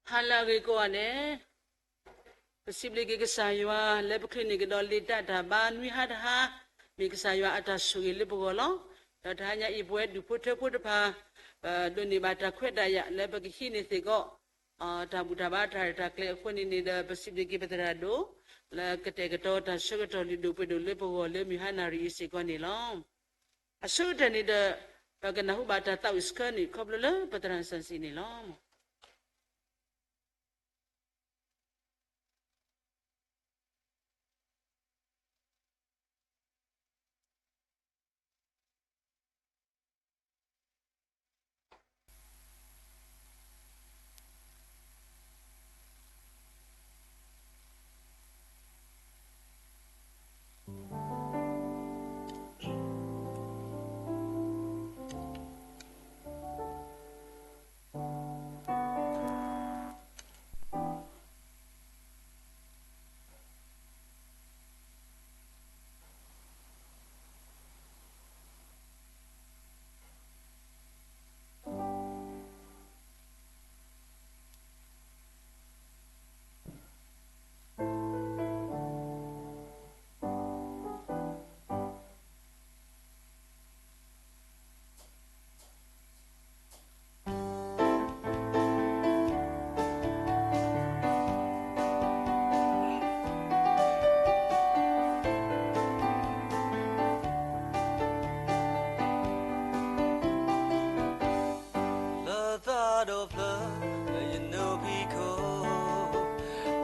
ဟါလၢအဂ့ၤကိးဂၤဒဲး, ပစံးဘျုးက့ၤကစၢ်ယွၤလၢပချုးန့ၢ်ကဒီးလံာ်တၢ်တၢ်ဘါနွံဟါတဟါ, မ့ၢ်ကစၢ်ယွၤအတၢ်ဆိၣ်ဂ့ၤလၢပဂီၢ်လီၤ. ဒီးတဟါညါအံၤပဝဲဒူၣ်ဖိထၢဖိတဖၣ်, ပဒိးန့ၢ်ဘၣ်တၢ်ခွဲးတၢ်ယာ်လၢပကဟံးန့ၢ်စ့ၢ်ကီး တၢ်ဘူၣ်တၢ်ဘါတၢ်ရဲၣ်တၢ်ကျဲၤအဃိန့ၣ်န့ၣ်ဒီး ပစံးဘျုးက့ၤပသရၣ်ဒိၣ် လၢကတဲာ်ကတီၤတၢ်ဆၢကတီၢ်လုၢ်ဒိၣ်ပှ့ၤဒိၣ်လၢပဂီၢ်လၢမုၢ်ဟါနၣ်ရံၣ်အံၤစ့ၢ်ကီးန့ၣ်လီၤ. အဆိကတၢၢ်န့ၣ်ဒီး ပကနၢ်ဟူဘၣ်တၢ်သးဝံၣ်စခၢနံၣ် ခီဖျိလၢပသရၣ်စၢ်စံးန့ၣ်လီၤ. လၢသးဒီဖျၢၣ်လၢယနိးဖံးခိၣ်,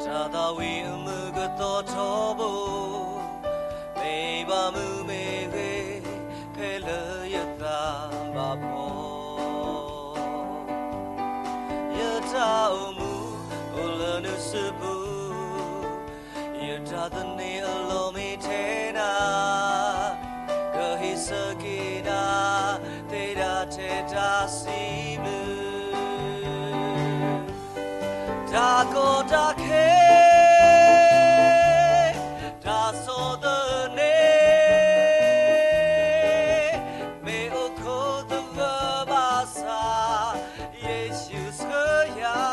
တၢ်သးဝံၣ်အမုာ်ကသီထီဘိ, မ့ၢ်ဘၣ်မုာ်မ့ၢ်ဂ့ၤ, ဖဲလၢယသးဘၣ်ဖှီၣ်, ယတၢ်အိၣ်မူအိၣ်လၢနစုပူၤ, ယတၢ်သန့ၤအလီၢ်မ့ၢ်ထဲနၤ, ကဟ့ၣ်ဆၢက့ၤနၤ, သ့ဒၣ်ထဲတၢ်စံးဘျုး, တၢ်ကီတၢ်ခဲ တၢ်ဆီၣ်သနံး, မ့ၢ်အိၣ်ခိးသဂၢၢ်ဘၣ်ဆၣ်, ယ့ၣ်ၡူးဆှၢယၤ,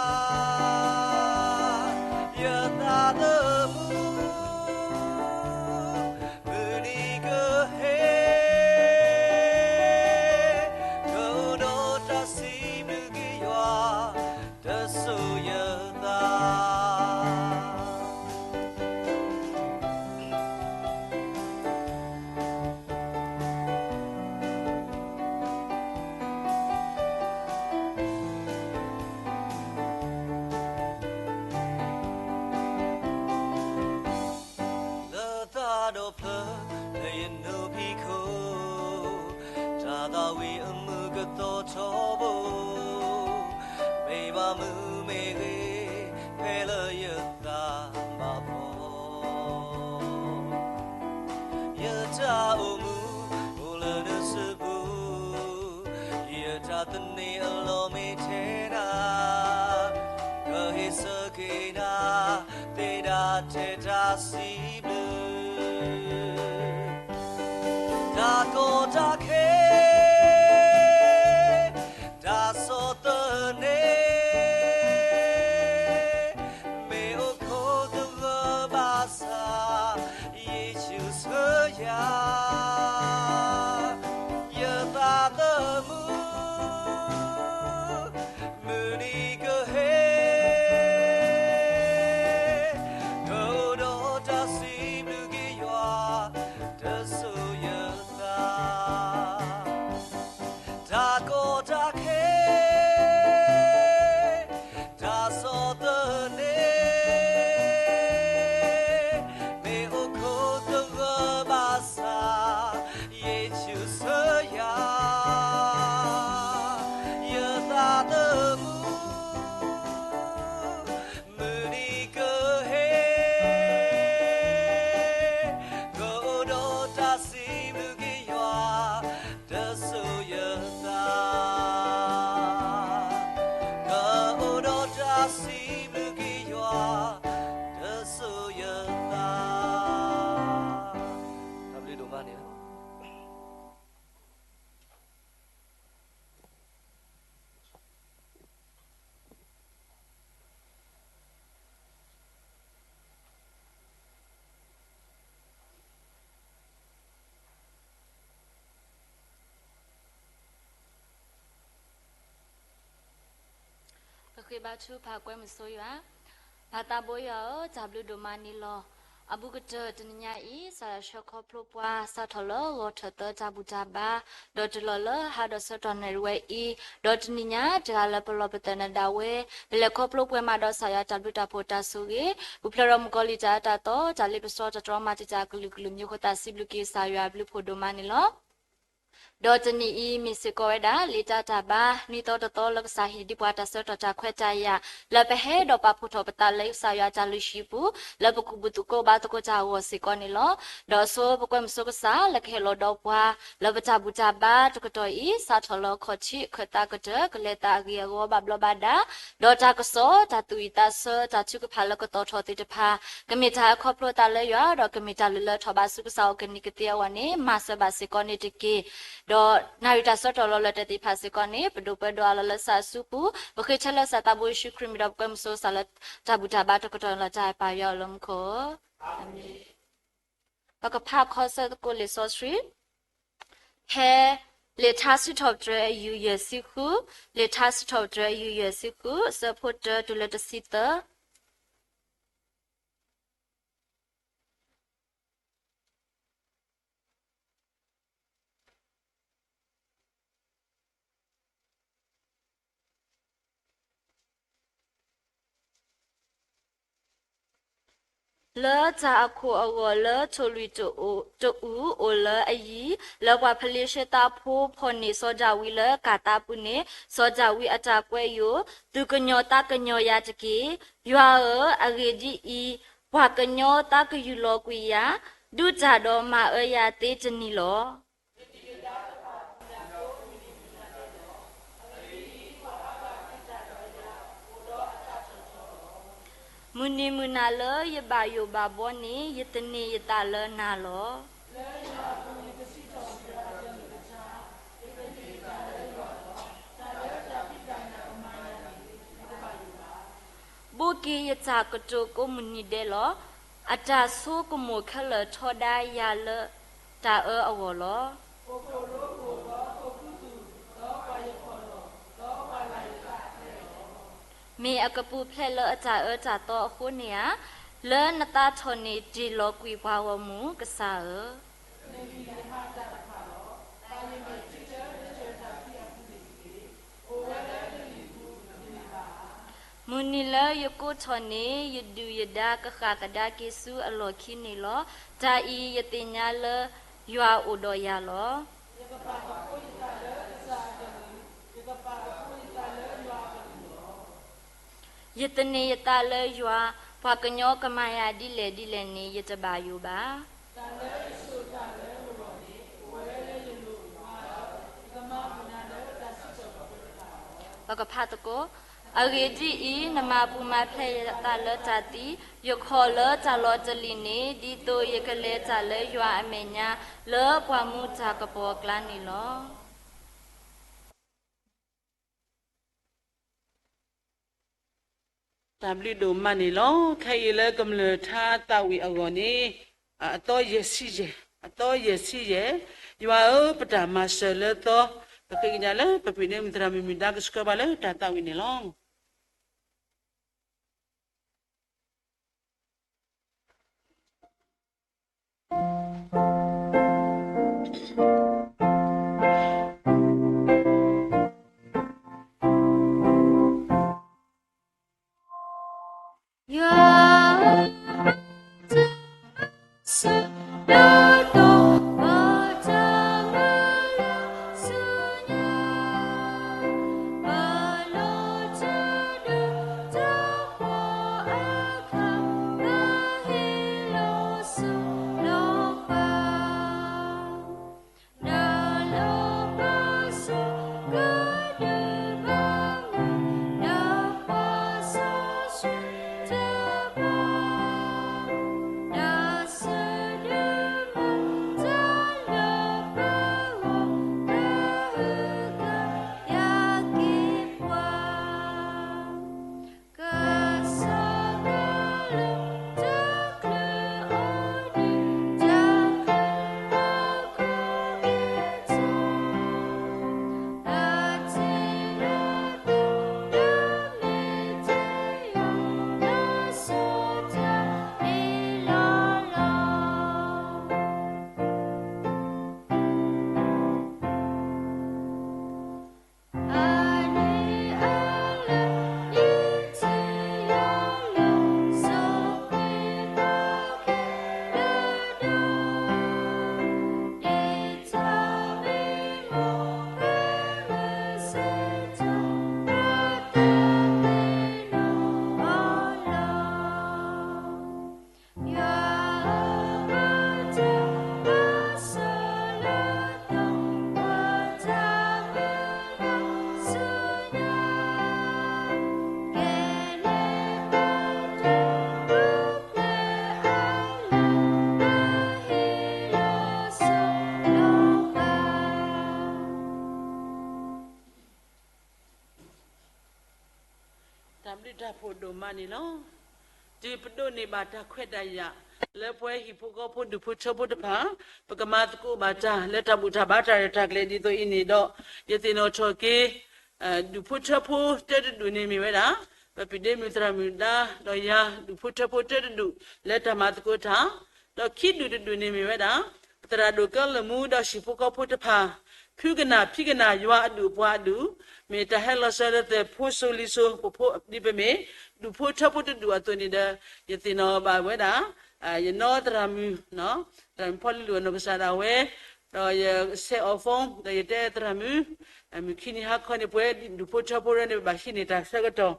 ယသးသမူ မုၢ်နံၤကဟဲ, ကအိၣ်ဒီးတၢ်စံးဘျုးက့ၤယွၤ, တစိၤယသး လၢသးဒီဖျၢၣ်လၢယနိးဖံးခိၣ်, တၢ်သးဝံၣ်အမုာ်ကသီထီဘိ, မ့ၢ်ဘၣ်မုာ်မ့ၢ်ဂ့ၤ, ဖဲလၢယသးဘၣ်ဖှီၣ်, ယတၢ်အိၣ်မူအိၣ်လၢနစုပူၤ, ယတၢ်သန့ၤအလီၢ်မ့ၢ်ထဲနၤ, ကဟ့ၣ်ဆၢက့ၤနၤ, သ့ဒၣ်ထဲတၢ်စံးဘျုး, တၢ်ကီတၢ်ခဲ တၢ်ဆီၣ်သနံး, မ့ၢ်အိၣ်ခိးသဂၢၢ်ဘၣ်ဆၣ်, ယ့ၣ်ၡူးဆှၢယၤ, ယသးသမူ မုၢ်နံၤကဟဲ, ကအိၣ်ဒီးတၢ်စံးဘျုးက့ၤယွၤ, တစိၤယသး, တၢ်ကီတၢ်ခဲ တၢ်ဆီၣ်သနံး, မ့ၢ်အိၣ်ခိးသဂၢၢ်ဘၣ်ဆၣ်, ယ့ၣ်ၡူးဆှၢယၤ, ယသးသမူ မုၢ်နံၤကဟဲ, ကအိၣ်ဒီးတၢ်စံးဘျုးက့ၤယွၤ, တစိၤယသး, ကအိၣ်ဒီးတၢ်စံးဘျုးက့ၤယွၤ, တစိၤယသး, တၢ်ဘျုးဒိၣ်မးန့ၣ်လီၤ. ဃ့ဘါထုဖးကွဲမုၢ်ဆိယွၤ, ပၢ်သးဘိယွၤဧၢ, တၢ်ဘျုးဒိၣ်မးန့ၣ်လီၤ. အဘူးကတၢၢ်တနံၤညါအံၤ ကစၢ်ယွၤဆှၢခီဖျိပှၤ စးထီၣ်လၢဂီၤထၢၣ်သၢတၢ်ဘူၣ်တၢ်ဘါ, ဒီးတုၤလီၤလၢဟါဒီးဆၢကတီၢ်နၣ်ရံၣ်ဝဲအံၤ, ဒီးတနံၤညါတဂၤလၢပလီၢ်ပသးနၢၤဒၣ်ဝဲ, ပလဲၤခီဖျိပှဲၤမးဒီးကစၢ်ယွၤတၢ်ဘျုးတၢ်ဖှိၣ်တၢ်ဆိၣ်ဂ့ၤ, ပူၤဖျဲးဒီးမုၣ်ကီၤလံၢ်တၢ်အၢတၢ်သီ, တၢ်လ့ပစီတၢ်တြီမၤတံာ်တာ်အကလုာ်ကလုာ် မ့ၢ်ဃိသးစံးဘျုးက့ၤကစၢ်ယွၤအဘျုးဖှိၣ်ဒိၣ်မးန့ၣ်လီၤ. ဒီးတနံၤအံၤ မ့ၢ်စ့ၢ်ကီးဝဲဒၣ် လံာ်တၢ်တၢ်ဘါ နွံသီတသီလၢကစၢ်ဟ့ၣ်ဒံးပှၤ တၢ်ဆၢကတီၢ်တၢ်ခွဲးတၢ်ယာ် လၢပဟဲဒီးပာ်ဖှိၣ်ထီၣ်ပသးလၢကစၢ်ယွၤတၢ်လုၢ်ဟံၣ်ပူၤ လၢပကူၣ်ဘၣ်ကူၣ်သကိးဘါသကိးတၢ်အဂီၢ်စ့ၢ်ကီးန့ၣ်လီၤ. ဒီးဆိပကွဲမုၢ်ဆိကစၢ် လၢကဟဲလီၤဒီးပှၤ လၢပတၢ်ဘူၣ်တၢ်ဘါတကတီၢ်အံၤ စးထီၣ်လၢခီၣ်ထံး ခၢၣ်သးကတၢၢ် ကလဲၤသးအဂ့ၤအဂီၢ်ဘၣ်ဘျီးဘၣ်ဒါ, ဒီးတၢ်ကစီၣ် တၢ်သူၣ်ဝံၣ်သးဆၢ တၢ်ထုကဖၣ်လၢကသီၣ်ထီၣ်သ့ၣ်တဖၣ် ကမ့ၢ်တၢ်အခီဖျိသးလၢယွၤ ဒီးကမ့ၢ်တၢ်လုၢ်လၢထီၣ်ဘးဆူကစၢ်အအိၣ်ကနံၤကသ့အဂီၢ်န့ၣ် မၤစၢၤဘၣ်စ့ၢ်ကီးန့ၣ်တက့ၢ်. ဒီးနၣ်ရံၣ်တၢ်ဆၢကတီၢ်လီၤလၢတၢ်သ့ၣ်တဖၣ်စ့ၢ်ကီးန့ၣ် ပဒိၣ်ပှဲၤဒိၣ်အါလီၤလၢကစၢ်အစုပူၤ, ပဃ့ဆၢလၢကစၢ်သးဘိယ့ၣ်ၡူးခရံာ်မံၤဒီး ပကွဲမုၢ်ဆိကစၢ်လၢတၢ်ဘူၣ်တၢ်ဘါတကတီၢ်န့ၣ်လီၤ. တၢ်အဲၣ်ပၢ်ယွၤလၢမူခိၣ် ပကဖးခီဆၢသကိးလံာ်စီဆှံ ဖဲ လံာ်ထါစံးထီၣ်ပတြၢၤ အယူၢ်ယဲၢ်ဆံဃု, လံာ်ထါစံးထီၣ်ပတြၢၤ အယူၢ်ယဲၢ်ဆံဃု အဆၢဖိတၢတုၤလၢတဆံသၢ. လၢတၢ်အခိၣ်အဂီၢ်လၢထိၣ်လွံၢ်တအူၣ်အိၣ်လၢအယံၤ, လၢပှၤဖလ့ၡသးဖိဖီၣ်န့ၢ်စီၤဒၤဝံးလၢကၤသးပူၤန့ၣ်, စီၤဒၤဝံးအတၢ်ကွဲးယိာ်, သုကညီၤသးကညီၤယၤတက့ၢ်. ယွၤဧၢ, အဂ့ၢ်ဒ်အံၤ, ပှၤကညီသးကယူၢ်လီၤကွံာ်ယၤ, ဒုးတၢ်ဒီးမၤအၢယၤသ့တနံၤလီၤ. မုၢ်နံၤမုၢ်နၤလၢယဘၣ်ယိၣ်ဘၣ်ဘှီန့ၣ်, ယသန့ၤယသးလၢနၤလီၤ. ဘိးက့ၤယတၢ်ကတိၤကိးမုၢ်နံၤဒဲးလီၤ. အတၢ်ဆိကမိၣ်ခဲလၢာ်ထီဒါယၤလၢတၢ်အၢအဂီၢ်လီၤ. မ့ၢ်အကပူၤဖျဲးလၢအတၢ်အၢတၢ်သီအဃိန့ၣ်ဧါ, လၢနသးထီၣ်န့ၢ်တ့ၢ်လီၤကွံာ်ပှၤဂီၢ်မုၢ်ကစၢ်ဧၢ. မုၢ်နံၤလၢယကိးထီၣ်န့ၣ်, ယဒုၣ်ယဒါကဃၣ်ကဒါက့ၤဆူအလီၢ်ခံန့ၣ်လီၤ. တၢ်အံၤယသ့ၣ်ညါလၢယွၤအိၣ်ဒီးယၤလီၤ. ယသန့ၤယသးလၢယွၤ, ပှၤကညီကမၤယၤဒ်လဲၣ်ဒ်လဲၣ်န့ၣ် ယတဘၣ်ယိၣ်ဘၣ်. ပကဖးသကိး, အဂ့ၢ်ဒ်အံၤ, နမၤပူၤမၤဖျဲးယသးလၢတၢ်သံ, ယခီၣ်လၢတၢ်လီၤတလံၤန့ၣ်, ဒ်သိးယကလဲၤတၢ်လၢယွၤအမဲာ်ညါ, လၢပှၢ်မူတၢ်ကပီၤအကျါန့ၣ်လီၤ. တၢ်ဘျုးဒိၣ်မးန့ၣ်လီၤ. ခဲအံၤလၢကမျၢၢ်ထါသးဝံၣ်အဂီၢ်န့ၣ်, အသီယဲၢ်ဆံယဲၢ်, အသီယဲၢ်ဆံယဲၢ်, ယွၤဧၢ, ပတၢ်မၤစၢၤလၢသီ, ပဃ့ကညးလၢပပှ့ၤန့ၢ်မုၢ်သရၣ်မုၣ်မုၢ်ဒါကဆှၢပှၤလၢတၢ်သးဝံၣ်န့ၣ်လီၤ. တၢ်ဘျုးတၢ်ဖှိၣ်ဒိၣ်မးန့ၣ်လီၤ. တုၤပဒိးန့ၢ်ဘၣ်တၢ်ခွဲးတၢ်ယာ် လၢပဝဲဟံၣ်ဖိဃီဖိဒူၣ်ဖိထၢဖိတဖၣ် ပကမၤသကိးဘၣ်တၢ်လၢတၢ်ဘူၣ်တၢ်ဘါတၢ်ရဲၣ်တၢ်ကျဲၤဒ်သိးအံၤန့ၣ်ဒီး ယသ့ၣ်နီၣ်ထီၣ်က့ၤ ဒူၣ်ဖိထၢဖိတၢတဒူၣ်န့ၣ်မ့ၢ်ဝဲဒၣ် ပပံၤဒ့မုၣ်သရၣ်မုၣ်ဒါ ဒီးယၤဒူၣ်ဖိထၢဖိတၢတဒူၣ် လၢတၢ်မၤသကိးတၢ် ဒီးခံဒူၣ်တဒူၣ်န့ၣ်မ့ၢ်ဝဲဒၣ် ပသရၣ်ဒိၣ်ကၢလၢာ်မူဒီးဟံၣ်ဖိဃီဖိတဖၣ် ဖုကနၣ်ဖံးကနၣ်ယွၤအဒူၣ်အပှၤအဒူၣ် မ့ၢ်တၢ်ဟဲလီၤစၢၤလၢသုးဖိစိၤလံၤစိၤ ပဖိဒ်ပမ့ၢ် ဒူၣ်ဖိထၢဖိတဒူၣ်အသိးန့ၣ်ဒီး ယသ့ၣ်နီၣ်ဘၣ်ဝဲဒၣ် ယနီၢ်သရၣ်မုၣ် သရၣ်မုၣ်ဖီလံၤလူၢ်အနီၢ်ကစၢ်ဒၣ်ဝဲ ဒီးယဆဲးအီၤ phone ဒီးယတဲသရၣ်မုၣ် မုၢ်ခံနံၤဟါခီန့ၣ် ပဝဲဒူၣ်ဖိထၢဖိဒၣ်န့ၣ် ပဘၣ်ဟံးန့ၢ်တၢ်ဆၢကတီၢ်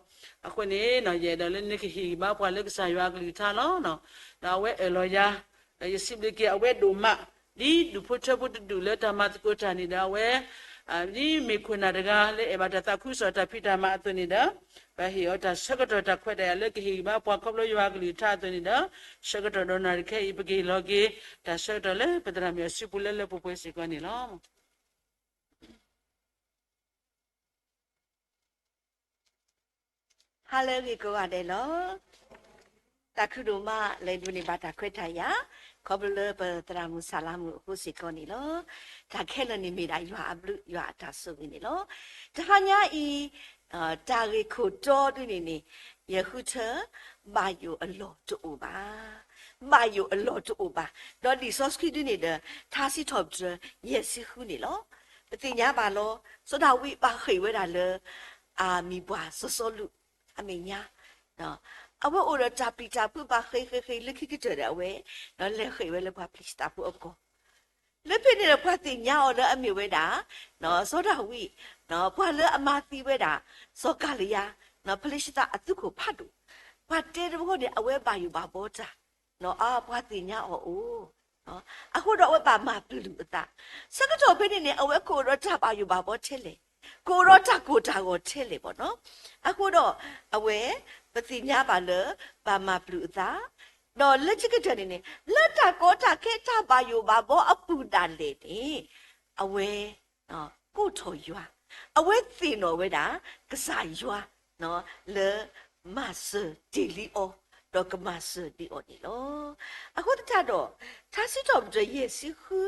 အဃိန့ၣ် ယအဲၣ်ဒိးလၢနကဟ့ၣ်ဂံၢ်ဘါပှၤလၢကစၢ်ယွၤအကလုၢ်ကထါလီၤ. ဒီးအဝဲအၢၣ်လီၤယၤ ဒီးယစံးဘျုးက့ၤအဝဲဒိၣ်မး ဒ်ဒူၣ်ဖိထၢဖိတဒူၣ်လၢတၢ်မၤသကိးတၢ်န့ၣ်ဒီးအဝဲ ဒ်မ့ၢ်ခိၣ်နၢ်တဂၤလၢအဲၣ်ဘၣ်တၢ်သးခုကစီၣ်တၢ်ဖံးတၢ်မၤအသိးန့ၣ်ဒီး ပဟ့ၣ်အီၤတၢ်ဆၢကတီၢ်တၢ်ခွဲးတၢ်ယာ်လၢကဟ့ၣ်ဂံၢ်ဘါပှၤခီဖျိယွၤအကလုၢ်ကထါအသိးန့ၣ်ဒီး ဆၢကတီၢ်ဒီးနၣ်ရံၣ်ခဲအံၤ ပကဟ့ၣ်လီၤက့ၤ တၢ်ဆၢကတီၢ်လၢပသရၣ်မုၣ်အစုပူၤလၢလၢပှဲၤပှဲၤစ့ၢ်ကီးန့ၣ်လီၤ. Hello ဂ့ၤကိးဂၤဒဲးလီၤ. တၢ်ခုဒိၣ်မးလၢဒိးန့ၢ်ဘၣ်တၢ်ခွဲးတၢ်ယာ် ခီဖျိလၢပသရၣ်မုၣ်ဆၣ်လါမုၣ်အဃိစ့ၢ်ကီးန့ၣ်လီၤ. တၢ်ခဲလၢာ်န့ၣ်မ့ၢ်ဒၣ်ယွၤအဘျုးယွၤအတၢ်ဆိၣ်ဂ့ၤန့ၣ်လီၤ. တဟါညါအံၤ တၢ်ဂ့ၢ်ခိၣ်တီဒုန့ၣ်န့ၣ် ယဃုထၢ ဘၣ်ယိၣ်အလီၢ်တအိၣ်ဘၣ် ဘၣ်ယိၣ်အလီၢ်တအိၣ်ဘၣ်. ဒီးလံာ်စီဆှံဒုန့ၣ်ဒီး ထါစံးထီၣ်ပတြၢၤ ယဲၢ်ဆံဃုန့ၣ်လီၤ. ပသ့ၣ်ညါဘၣ်လီၤ. စီၤဒၤဝံးဘၣ်ဃ့ၢ်ဝဲဒၣ်လၢ အမံၤပှၢ်စီၤစီလူး အမဲာ်ညါ အဝဲအိၣ်ဒီးတၢ်ပျံၤတၢ်ဖုးဘၣ်ဃ့ၢ်ဃ့ၢ်ဃ့ၢ်လၢခံကတၢၢ်ဒီးအဝဲ ဒီးလဲၤဃ့ၢ်ဝဲလၢပှၤဖလ့ၡသးဖိအကီၢ် လၢဖဲန့ၣ်ဒီးပှၤသ့ၣ်ညါအီၤလၢအမ့ၢ်ဝဲဒၣ် စီၤဒၤဝံး ပှၤလၢအမၤသံဝဲဒၣ် စီၤကၤလံယါ ဖလ့ၡသးအသုးခိၣ်ဖးဒိၣ် ပှၤတဲတဘျီဃီန့ၣ် အဝဲဘၣ်ယိၣ်ဘၣ်ဘီတၢ် ပှၤသ့ၣ်ညါအီၤအိၣ် အဃိဒီးအဝဲဘၣ်မၤပျုၢ်အသး ဆၢကတီၢ်ဖဲန့ၣ်န့ၣ် အဝဲကအိၣ်ဒီးတၢ်ဘၣ်ယိၣ်ဘၣ်ဘီထဲလဲၣ် ကအိၣ်ဒီးတၢ်ကိၢ်တၢ်ဂီၤထဲလဲၣ်ဘၣ်နီၤ အဃိဒီး အဝဲ ပသ့ၣ်ညါဘၣ်လၢ ဘၣ်မၤပျုၢ်အသး ဒီးလၢခံကတၢၢ်န့ၣ်န့ၣ် လၢတၢ်ကီတၢ်ခဲတၢ်ဘၣ်ယိၣ်ဘၣ်ဘီအပူၤဒၣ်လဲာ်န့ၣ် အဝဲ ကိးထီၣ်ယွၤ အဝဲသ့ၣ်နီၣ်ဝဲဒၣ် ကစၢ်ယွၤ လၢ မၤစၢၤတ့ၢ်လံအီၤ ဒီးကမၤစၢၤဒံးအီၤန့ၣ်လီၤ. အဃိသတးဒီး ထါစံးထီၣ်ပတြၢၤယဲၢ်ဆံဃု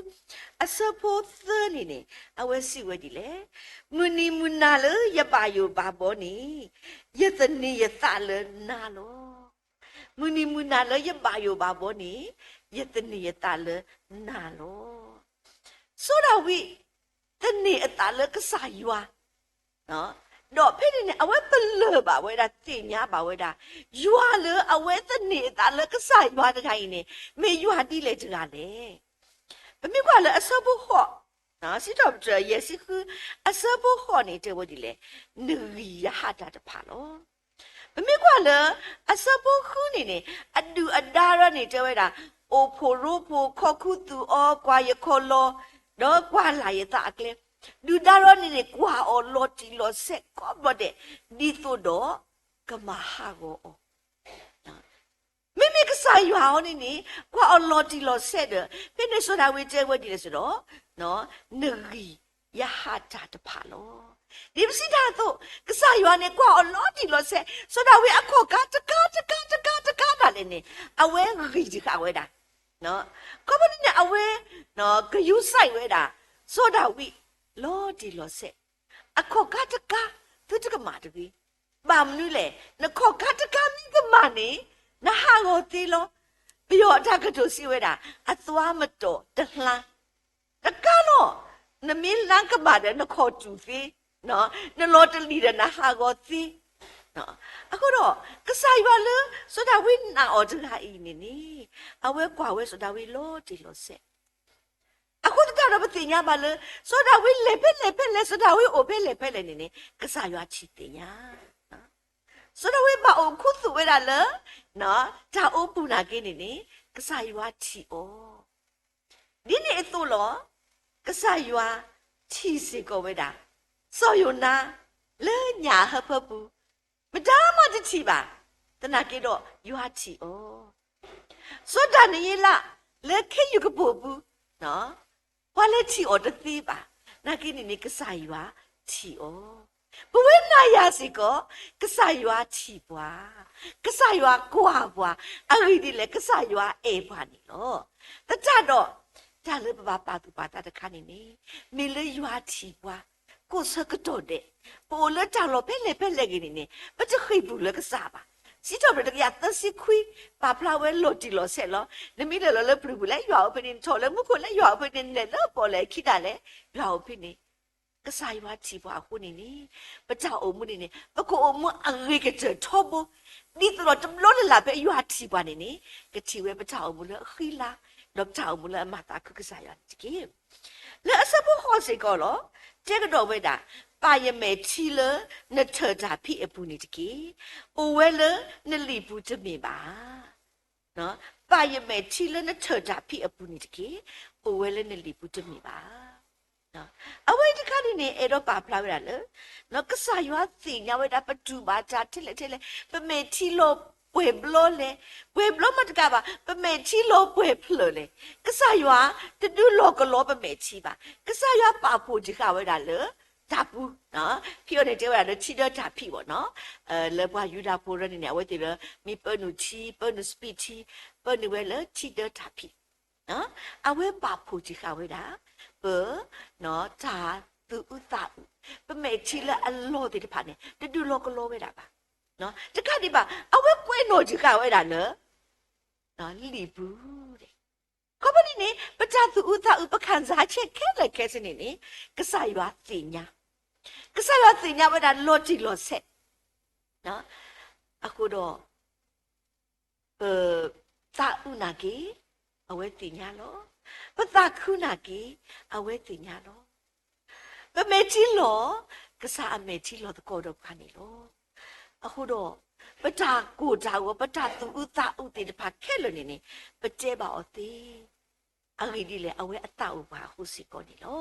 အဆၢဖိသၢန့ၣ်န့ၣ် အဝဲစံးဝဲဒ်လဲၣ်, မုၢ်နံၤမုၢ်နၤလၢယဘၣ်ယိၣ်ဘၣ်ဘီန့ၣ် ယသန့ၤယသးလၢနၤလီၤ. မုၢ်နံၤမုၢ်နၤလၢယဘၣ်ယိၣ်ဘၣ်ဘီန့ၣ် ယသန့ၤယသးလၢနၤလီၤ. စီၤဒၤဝံး သန့ၤအသးလၢကစၢ်ယွၤ ဒီးဖဲန့ၣ်န့ၣ် အဝဲပလၢၢ်ဘၣ်ဝဲဒၣ် သ့ၣ်ညါဘၣ်ဝဲဒၣ် ယွၤလၢအဝဲသန့ၤအသးလၢကစၢ်ယွၤတဂၤအံၤန့ၣ် မ့ၢ်ယွၤဒ်လဲၣ်တဂၤလဲၣ်. ပမ့ၢ်ကွၢ်လၢအဆၢဖိဃိး စံးထီၣ်ပတြၢၤယဲၢ်ဆံဃု အဆၢဖိဃိးန့ၣ် တဲဝဲဒ်လဲၣ်, နဂံၢ်ယဟးတၢ်တဖၣ်လီၤ. ပမ့ၢ်ကွၢ်လၢ အဆၢဖိဃုန့ၣ်န့ၣ် အဒုၣ်အဒါဒီးန့ၣ်တဲဝဲဒၣ် အိၣ်ဖှိၣ်ရိဖှိၣ် ခိးခူသူၣ်အီၤ ကွၢ်ယခီၣ်လီၢ် ဒီးကွၢ်လၢ်ယသးအကျဲ, ဒုၣ်ဒါဒီးန့ၣ်န့ၣ် ကွၢ်အီၤလီၤတံၢ်လီၤဆဲးကိးဘျီဒဲး ဒ်သိးဒီး ကမၤဟးဂီၤအီၤ မ့မ့ၢ်ကစၢ်ယွၤအီၤန့ၣ်န့ၣ် ကွၢ်အီၤလီၤတံၢ်လီၤဆဲးဒီး ဖဲန့ၣ်စီၤဒၤဝံးတဲဝဲဒ်လဲၣ်ဆိုဒီး နဂံၢ်ယဟးတၢ်တဖၣ်လီၤ. ဒ်ပစံးတၢ်အသိး ကစၢ်ယွၤန့ၣ် ကွၢ်အီၤလီၤတံၢ်လီၤဆဲး, စီၤဒၤဝံးအခီၣ်ခါတခါတခါတခါတခါဒၣ်လဲာ်န့ၣ် အဝဲဂံၢ်တဃာ်ဝဲဒၣ် ခီဖျိန့ၣ်န့ၣ် အဝဲ ကယူးစဲးဝဲဒၣ် စီၤဒၤဝံး လီၤတံၢ်လီၤဆဲး, အခီၣ်ခါတခါ သုတကမၣ်တဂ့ၤ. ဘၣ်မနုၤလဲၣ်, နခီၣ်ခါတခါမ့ၢ်ကမၣ်န့ၣ် နဟးဂီၤသ့လီၤ. ပယီၤအတၢ်ကတိၤစံးဝဲဒၣ် အသွားမတော်တလှမ်း တခါလီၤ. နမ့ၢ်လၢကမၣ်ဒီးနခီၣ်တူာ်သ့, နလီၤတလံၤဒီးနဟးဂီၤသ့. အဃိဒီး ကစၢ်ယွၤလၢ စီၤဒၤဝံးနာ်အီၤတဂၤအံၤန့ၣ်န့ၣ် အဝဲကွၢ်ဝဲစီၤဒၤဝံးလီၤတံၢ်လီၤဆဲး အဃိသတးဒီးပသ့ၣ်ညါဘၣ်လၢ စီၤဒၤဝံးလဲၤဖဲလဲၣ်ဖဲလဲၣ် စီၤဒၤဝံးအိၣ်ဖဲလဲၣ်ဖဲလဲၣ်န့ၣ်န့ၣ် ကစၢ်ယွၤထံၣ်သ့ၣ်ညါ စီၤဒၤဝံးဘၣ်အိၣ်ခူသူၣ်ဝဲဒၣ်လၢ တၢ်အိပူၤနာ်က့န့ၣ်န့ၣ် ကစၢ်ယွၤထံၣ်အီၤ ဒ်န့ၣ်အသိးလီၤ. ကစၢ်ယွၤထံၣ်စ့ၢ်ကီးဝဲဒၣ် စီၤယိၤနါ လၢညၣ်အဟၢဖၢပူၤ မတၤမးတထံၣ်ဘၣ်. သနာ်က့ဒီးယွၤထံၣ်အီၤ စီၤဒၤနံးယ့လး လၢခ့ယုၢ်ကပိာ်ပူၤ ပှၤလဲၤထံၣ်အီၤတသ့ဘၣ်. နာ်က့န့ၣ်န့ၣ် ကစၢ်ယွၤထံၣ်အီၤ ပဝဲနၤယၤစ့ၢ်ကီး, ကစၢ်ယွၤထံၣ်ပှၤ, ကစၢ်ယွၤကွၢ်ပှၤ, အဂ့ၢ်ဒ်လဲၣ် ကစၢ်ယွၤအဲၣ်ပှၤန့ၣ်လီၤ. သတးဒီး, တၢ်လၢပဘၣ်ပာ်သူၣ်ပာ်သးတခါန့ၣ်န့ၣ်, မ့ၢ်လၢယွၤထံၣ်ပှၤ, ကိးဆၢကတီၢ်ဒဲး, ပအိၣ်လၢတၢ်လီၢ်ဖဲလဲၣ်ဖဲလဲၣ်ဂ့ၤန့ၣ်န့ၣ် ပတဃ့ၢ်ပူၤလၢကစၢ်ဘၣ်. စံးထီၣ်ပတြၢၤတကယၤသၢဆံခွံ, ပာ်ဖျါဝဲလီၤတံၢ်လီၤဆဲးလီၤ. နမ့ၢ်လဲၤလီၤလၢပျုၤပူၤ လၢယွၤအိၣ်ဖဲန့ၣ်, နထီၣ်လၢမူခိၣ် လၢယွၤအိၣ်ဖဲန့ၣ်, နလဲၤလၢပီၣ်လဲၣ်ခံဒၣ်လဲာ်, ယွၤအိၣ်ဖဲန့ၣ်. ကစၢ်ယွၤထံၣ်ပှၤအဃိန့ၣ်န့ၣ်, ပတၢ်အိၣ်မူန့ၣ်န့ၣ် ပကအိၣ်မူအဂ့ၤကတၢၢ်ထီဘိ, ဒ်သိးဒီးတဘျီလၢ်လၢ်ဖဲယွၤထံၣ်ပှၤန့ၣ်န့ၣ်, ကထံၣ်ဝဲပတၢ်အိၣ်မူလၢအဃံလၤ, ဒီးပတၢ်အိၣ်မူလၢအမၤသးခုကစၢ်ယွၤန့ၣ်တက့ၢ်. လၢအဆၢဖိဃိးစ့ၢ်ကီးလီၤ, တဲကဒီးဝဲဒၣ်, ပာ်ယမဲာ်ထံလၢနထၢၣ်တၢ်ဖံးအပူၤန့ၣ်တက့ၢ်. အိၣ်ဝဲလၢနလံာ်ပူၤတမ့ၢ်ဘၣ်. ပာ်ယမဲာ်ထံလၢနထၢၣ်တၢ်ဖံးအပူၤန့ၣ်တက့ၢ်. အိၣ်ဝဲလၢနလံာ်ပူၤတမ့ၢ်ဘၣ်. အဝဲတခါန့ၣ်န့ၣ် အဲၣ်ဒိးပာ်ဖျါဝဲဒၣ်လၢ, ကစၢ်ယွၤသ့ၣ်ညါဝဲဒၣ်ပတူၢ်ဘၣ်တၢ်ထဲလဲၣ်ထဲလဲၣ်, ပမဲာ်ထံလီၤပှဲၤဘျီလဲၣ်, ပှဲၤဘျီမးတကးဘၣ်, ပမဲာ်ထံလီၤပှဲၤဖျၢၣ်လဲၣ်. ကစၢ်ယွၤတဒုးလီၤကလီပမဲာ်ထံဘၣ်. ကစၢ်ယွၤပာ်ဖှိၣ်တံၢ်ဃာ်ဝဲဒၣ်လၢတၢ်ပူၤ, ဖဲအံၤန့ၣ်တဲဝဲဒၣ်လၢထံဒၢတၢ်ဖံးဘၣ်နီၤ. လၢပှၤယူဒၤဖိရၢန့ၣ်န့ၣ် အဝဲသ့ၣ်လၢ မ့ၢ်ပၢနုာ်ထံ ပၢနုာ်စပံးထံ, ပၢနုာ်ဝဲလၢထံဒၢတၢ်ဖံး အဝဲပာ်ဖှိၣ်တံၢ်ဃာ်ဝဲဒၣ်, ပ, တၢ်သူၣ်အုးသးအုး, ပမဲာ်ထံလၢအလီၢ်သ့ၣ်တဖၣ်န့ၣ် တဒုးလီၤကလီဝဲဒၣ်ဘၣ်. တကးဒံးဘၣ် အဝဲကွဲးနီၣ်တံၢ်ဃာ်ဝဲဒၣ်လၢ လံာ်ပူၤ, ခီဖျိန့ၣ်န့ၣ် ပတၢ်သူၣ်အုးသးအုး ပခံစားချက်ခဲလၢာ်ခဲဆ့န့ၣ်န့ၣ် ကစၢ်ယွၤသ့ၣ်ညါ, ကစၢ်ယွၤသ့ၣ်ညါဝဲဒၣ်လီၤတံၢ်လီၤဆဲး, အဃိဒီး ပသးအုးနာ်က့, အဝဲသ့ၣ်ညါလီၤ. ပသးခုနာ်က့, အဝဲသ့ၣ်ညါလီၤ. ပမဲာ်ထံလီၤ, ကစၢ်အမဲာ်ထံလီၤသကိးဒီးပှၤန့ၣ်လီၤ. အဃိဒီး ပတၢ်ကိၢ်တၢ်ဂီၤ ပတၢ်သူၣ်အုးသးအုးသ့ၣ်တဖၣ်ခဲလၢာ်န့ၣ်န့ၣ် ပတဲဘၣ်အီၤသ့, အဂ့ၢ်ဒ်လဲၣ် အဝဲအသးအိၣ်ပှၤအဃိစ့ၢ်ကီးန့ၣ်လီၤ.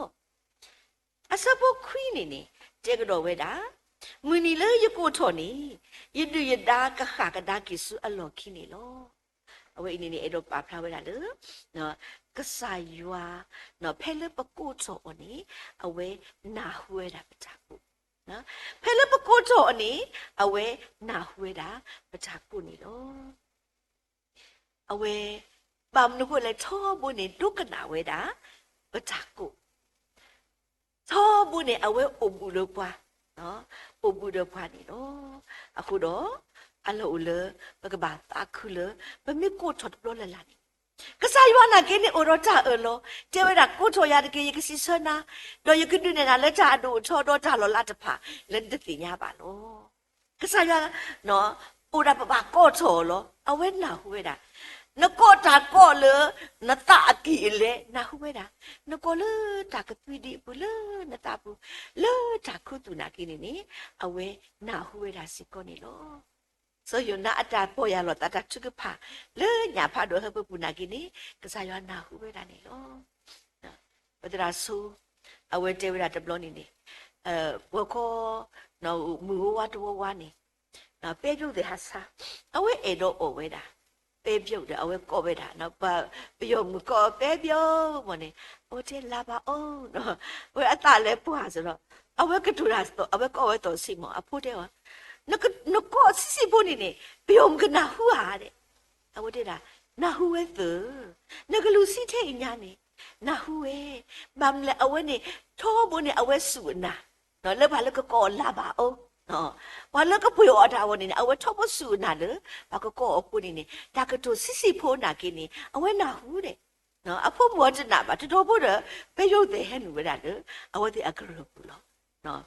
အဆၢဖိခွံန့ၣ်န့ၣ် တဲကဒီးဝဲဒၣ်, မုၢ်နံၤလၢယကိးထီၣ်န့ၣ် ယဒုၣ်ယဒါကဃၣ်ကဒါက့ၤဆူအလီၢ်ခံန့ၣ်လီၤ. အဝဲအံၤန့ၣ်န့ၣ် အဲၣ်ဒိးပာ်ဖျါဝဲဒၣ်လၢ ကစၢ်ယွၤ ဖဲလၢပကိးထီၣ်အီၤန့ၣ် အဝဲနၢ်ဟူဝဲဒၣ်ပတၢ်ကိး, ဖဲလၢပကိးထီၣ်အီၤန့ၣ် အဝဲနၢ်ဟူဝဲဒၣ်ပတၢ်ကိးန့ၣ်လီၤ. အဝဲ ဘၣ်မနုၤဃိလဲၣ် ထီဘိန့ၣ် ဒိကနၣ်ဝဲဒၣ် ပတၢ်ကိး, ထီဘိန့ၣ် အဝဲအိၣ်ဘူးဒီးပှၤ, အိၣ်ဘူးဒီးပှၤန့ၣ်လီၤ. အဃိဒီး အလီၢ်အိၣ်လၢ ပကဘၣ်သးခုလၢ ပမ့ၢ်ကိးထီၣ်တဘျီလၢ်လၢ်န့ၣ် ကစၢ်ယွၤနာ်က့န့ၣ်အိၣ်ဒီးတၢ်အၢၣ်လီၤ, တဲဝဲဒၣ် ကိးထီၣ်ယၤတက့ၢ် ယကစံးဆၢနၤ, ဒီးယကဒုးနဲၣ်နၤလၢတၢ်အဒိၣ်အထီဒီးတၢ်လီၤလးတဖၣ် လၢနတသ့ၣ်ညါဘၣ်လီၤ. ကစၢ်ယွၤ အိၣ်ဒၣ်ပဘၣ်ကိးထီၣ်အီၤလီၤ. အဝဲနၢ်ဟူဝဲဒၣ်, နကိးတၢ်ကိးလၢ နသးအကံၢ်အလဲ နၢ်ဟူဝဲဒၣ်, နကိးလၢတၢ်ကသွံဒံးအပူၤလၢနသးပူၤ, လၢတၢ်ခူသူၣ်နာ်က့န့ၣ်န့ၣ် အဝဲနၢ်ဟူဝဲဒၣ်စ့ၢ်ကီးန့ၣ်လီၤ. စီၤယိၤနါအတၢ်ပီၢ်ယၢ်လီၤသးတၢ်ထုကဖၣ် လၢညၣ်ဖးဒိၣ်ဟၢဖၢပူၤနာ်က့န့ၣ် ကစၢ်ယွၤနၢ်ဟူဝဲဒၣ်န့ၣ်လီၤ. ပသရၣ်စိ အဝဲတဲဝဲဒၣ်တဘျီန့ၣ်န့ၣ်, ပှၤခီ မုၢ်ဝါဝါတဝါဝါန့ၣ် ပဲပြုတ်သ့ၣ်ဟးဆါ, အဝဲအဲၣ်ဒိးအီၣ်ဝဲဒၣ် ပဲပြုတ်ဒီး အဝဲကိးဝဲဒၣ် ပယီၤမုၣ်ကိးပဲပြုတ် မ့ၢ်န့ၣ်, အဝဲတဲလၢ်ဘၣ်အီၤ, အဝဲအသးလဲၤပှၢ်စ့ၢ်ဒီး အဝဲကတိၤတၢ်သိး အဝဲကိးဝဲသိးစ့ၢ်မး အဖိတဲအီၤ, နကိးဆံးဆံးဖိန့ၣ်န့ၣ် ပယီၤမုၣ်ကနၢ်ဟူဧါဒဲး, အဝဲတဲဒၣ် နၢ်ဟူဝဲသၢ, နကလူးဆံထဲအံၤညါန့ၣ် နၢ်ဟူဝဲ, ဘၣ်မနုၤလဲၣ် အဝဲန့ၣ် ထီဘိန့ၣ် အဝဲစူၢ်အနာ် လၢပှၤလၢကကိးအီၤလၢ်ဘၣ်အီၤ, ပှၤလၢကပှ့ၤအီၤတၢ်အဂီၢ်န့ၣ်န့ၣ် အဝဲထီဘိစူၢ်အနာ်လၢ ပှၤကကိးအီၤအဃိန့ၣ်န့ၣ် တၢ်ကတိၤဆံးဆံးဖိနာ်က့န့ၣ် အဝဲနၢ်ဟူဒဲး, အဖိမုၣ်အီၤတနာ်ဘၣ် တတီၤဖိဒီး ပဲယိၤသဲးဟဲနုာ်ဝဲဒၣ်လၢ အဝဲသ့ၣ်အကရၢၢ်ပူၤလီၤ.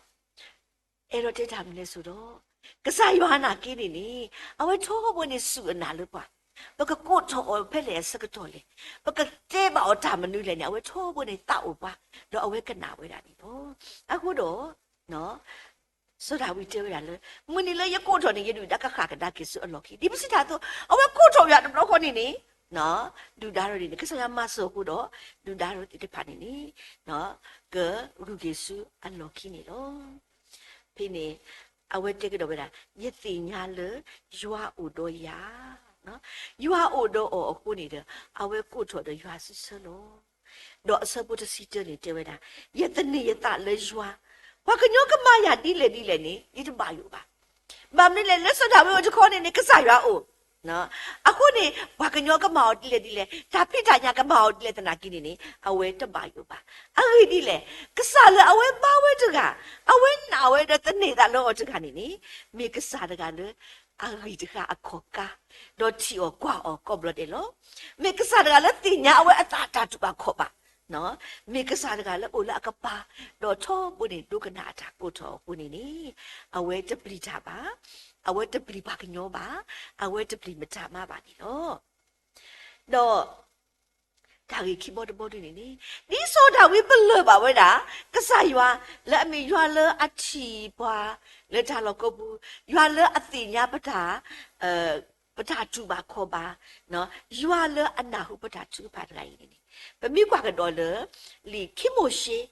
အဲၣ်ဒိးတဲတၢ်မနုၤလဲၣ်စိဒီး ကစၢ်ယွၤနာ်က့န့ၣ်န့ၣ် အဝဲထီဘိန့ၣ်စူၢ်အနာ်လၢပှၤ, ပကကိးထီၣ်အီၤဖဲလဲၣ်အဆၢကတီၢ်လဲၣ်, ပကတဲဘၣ်အီၤတၢ်မနုၤလဲၣ်န့ၣ် အဝဲထီဘိန့ၣ်သးအိၣ်ပှၤ, ဒီးအဝဲကနၣ်ဝဲဒၣ်န့ၣ်လီၤ. အဃိဒီး စီၤဒၤဝံးတဲဝဲဒၣ်လၢ မုၢ်နံၤလၢယကိးထီၣ်န့ၣ် ယဒုၣ်ဒါကဃၣ်ကဒါက့ၤဆူအလီၢ်ခံ, ဒ်ပစံးတၢ်အသိး အဝဲကိးထီၣ်ယၤတဘျီဃီန့ၣ်န့ၣ် ဒုၣ်ဒါဒီးန့ၣ် ကစၢ်ယွၤမၤစၢၤအဃိဒီး ဒုၣ်ဒါဒီးသ့ၣ်တဖၣ်န့ၣ်န့ၣ် ကဂုၤက့ၤဆူအလီၢ်ခံန့ၣ်လီၤ. ဖဲန့ၣ် အဝဲတဲကဒီးဝဲဒၣ် ယသ့ၣ်ညါလၢယွၤအိၣ်ဒီးယၤ, ယွၤအိၣ်ဒီးအီၤအဃိန့ၣ်ဒီး အဝဲကိးထီၣ်ဒီးယွၤစံးဆၢလီၤ. ဒီးအဆၢဖိတဆံတၢန့ၣ်တဲဝဲဒၣ် ယသန့ၤယသးလၢယွၤ, ပှၤကညီကမၤယၤဒ်လဲၣ်ဒ်လဲၣ်န့ၣ် ယတဘၣ်ယိၣ်ဘၣ်. ဘၣ်မနုၤလဲၣ်, လၢစီၤဒၤဝံးအအိၣ်တခီန့ၣ်န့ၣ် ကစၢ်ယွၤအိၣ်. အဃိန့ၣ် ပှၤကညီကမၤအီၤဒ်လဲၣ်ဒ်လဲၣ်, တၢ်ဖံးတၢ်ညၣ်ကမၤအီၤဒ်လဲၣ်သနာ်က့န့ၣ်န့ၣ် အဝဲတဘၣ်ယိၣ်ဘၣ်. အဂ့ၢ်ဒ်လဲၣ်, ကစၢ်လၢအဝဲဘါဝဲတဂၤ, အဝဲနာ်ဝဲဒီးသန့ၤသးလၢအီၤတဂၤန့ၣ်န့ၣ် မ့ၢ်ကစၢ်တဂၤလၢ အဂံၢ်တဃာ်အခီၣ်ကါ, ဒီးထံၣ်အီၤကွၢ်အီၤကိးဘျီဒဲးလီၤ. မ့ၢ်ကစၢ်တဂၤလၢသ့ၣ်ညါအဝဲအသးတၢ်တူၢ်ဘၣ်ခီၣ်ဘၣ်, မ့ၢ်ကစၢ်တဂၤလၢအိၣ်လၢအကပၤ, ဒီးထီဘိန့ၣ်ဒိကနၣ်အတၢ်ကိးထီၣ်အဃိန့ၣ်န့ၣ် အဝဲတပျံၤတၢ်ဘၣ်, အဝဲတပျံၤပှၤကညီဘၣ်, အဝဲတပျံၤမတၤမးဘၣ်န့ၣ်လီၤ. ဒီး တၢ်ဂ့ၢ်ခံဘီတဘီဒ်န့ၣ်န့ၣ် ဒ်စီၤဒၤဝံးပလၢၢ်ဘၣ်ဝဲဒၣ် ကစၢ်ယွၤ လၢအမ့ၢ်ယွၤလၢအထံၣ်ပှၤလၢတၢ်လီၢ်ကိးပူၤ, ယွၤလၢအသ့ၣ်ညါပတၢ် ပတၢ်တူၢ်ဘၣ်ခီၣ်ဘၣ်, ယွၤလၢအနၢ်ဟူပတၢ်ထုကဖၣ်တဂၤအံၤန့ၣ်န့ၣ် ပမ့ၢ်ကွၢ်ကဒီးလၢ လံာ်ခံမိၤၡ့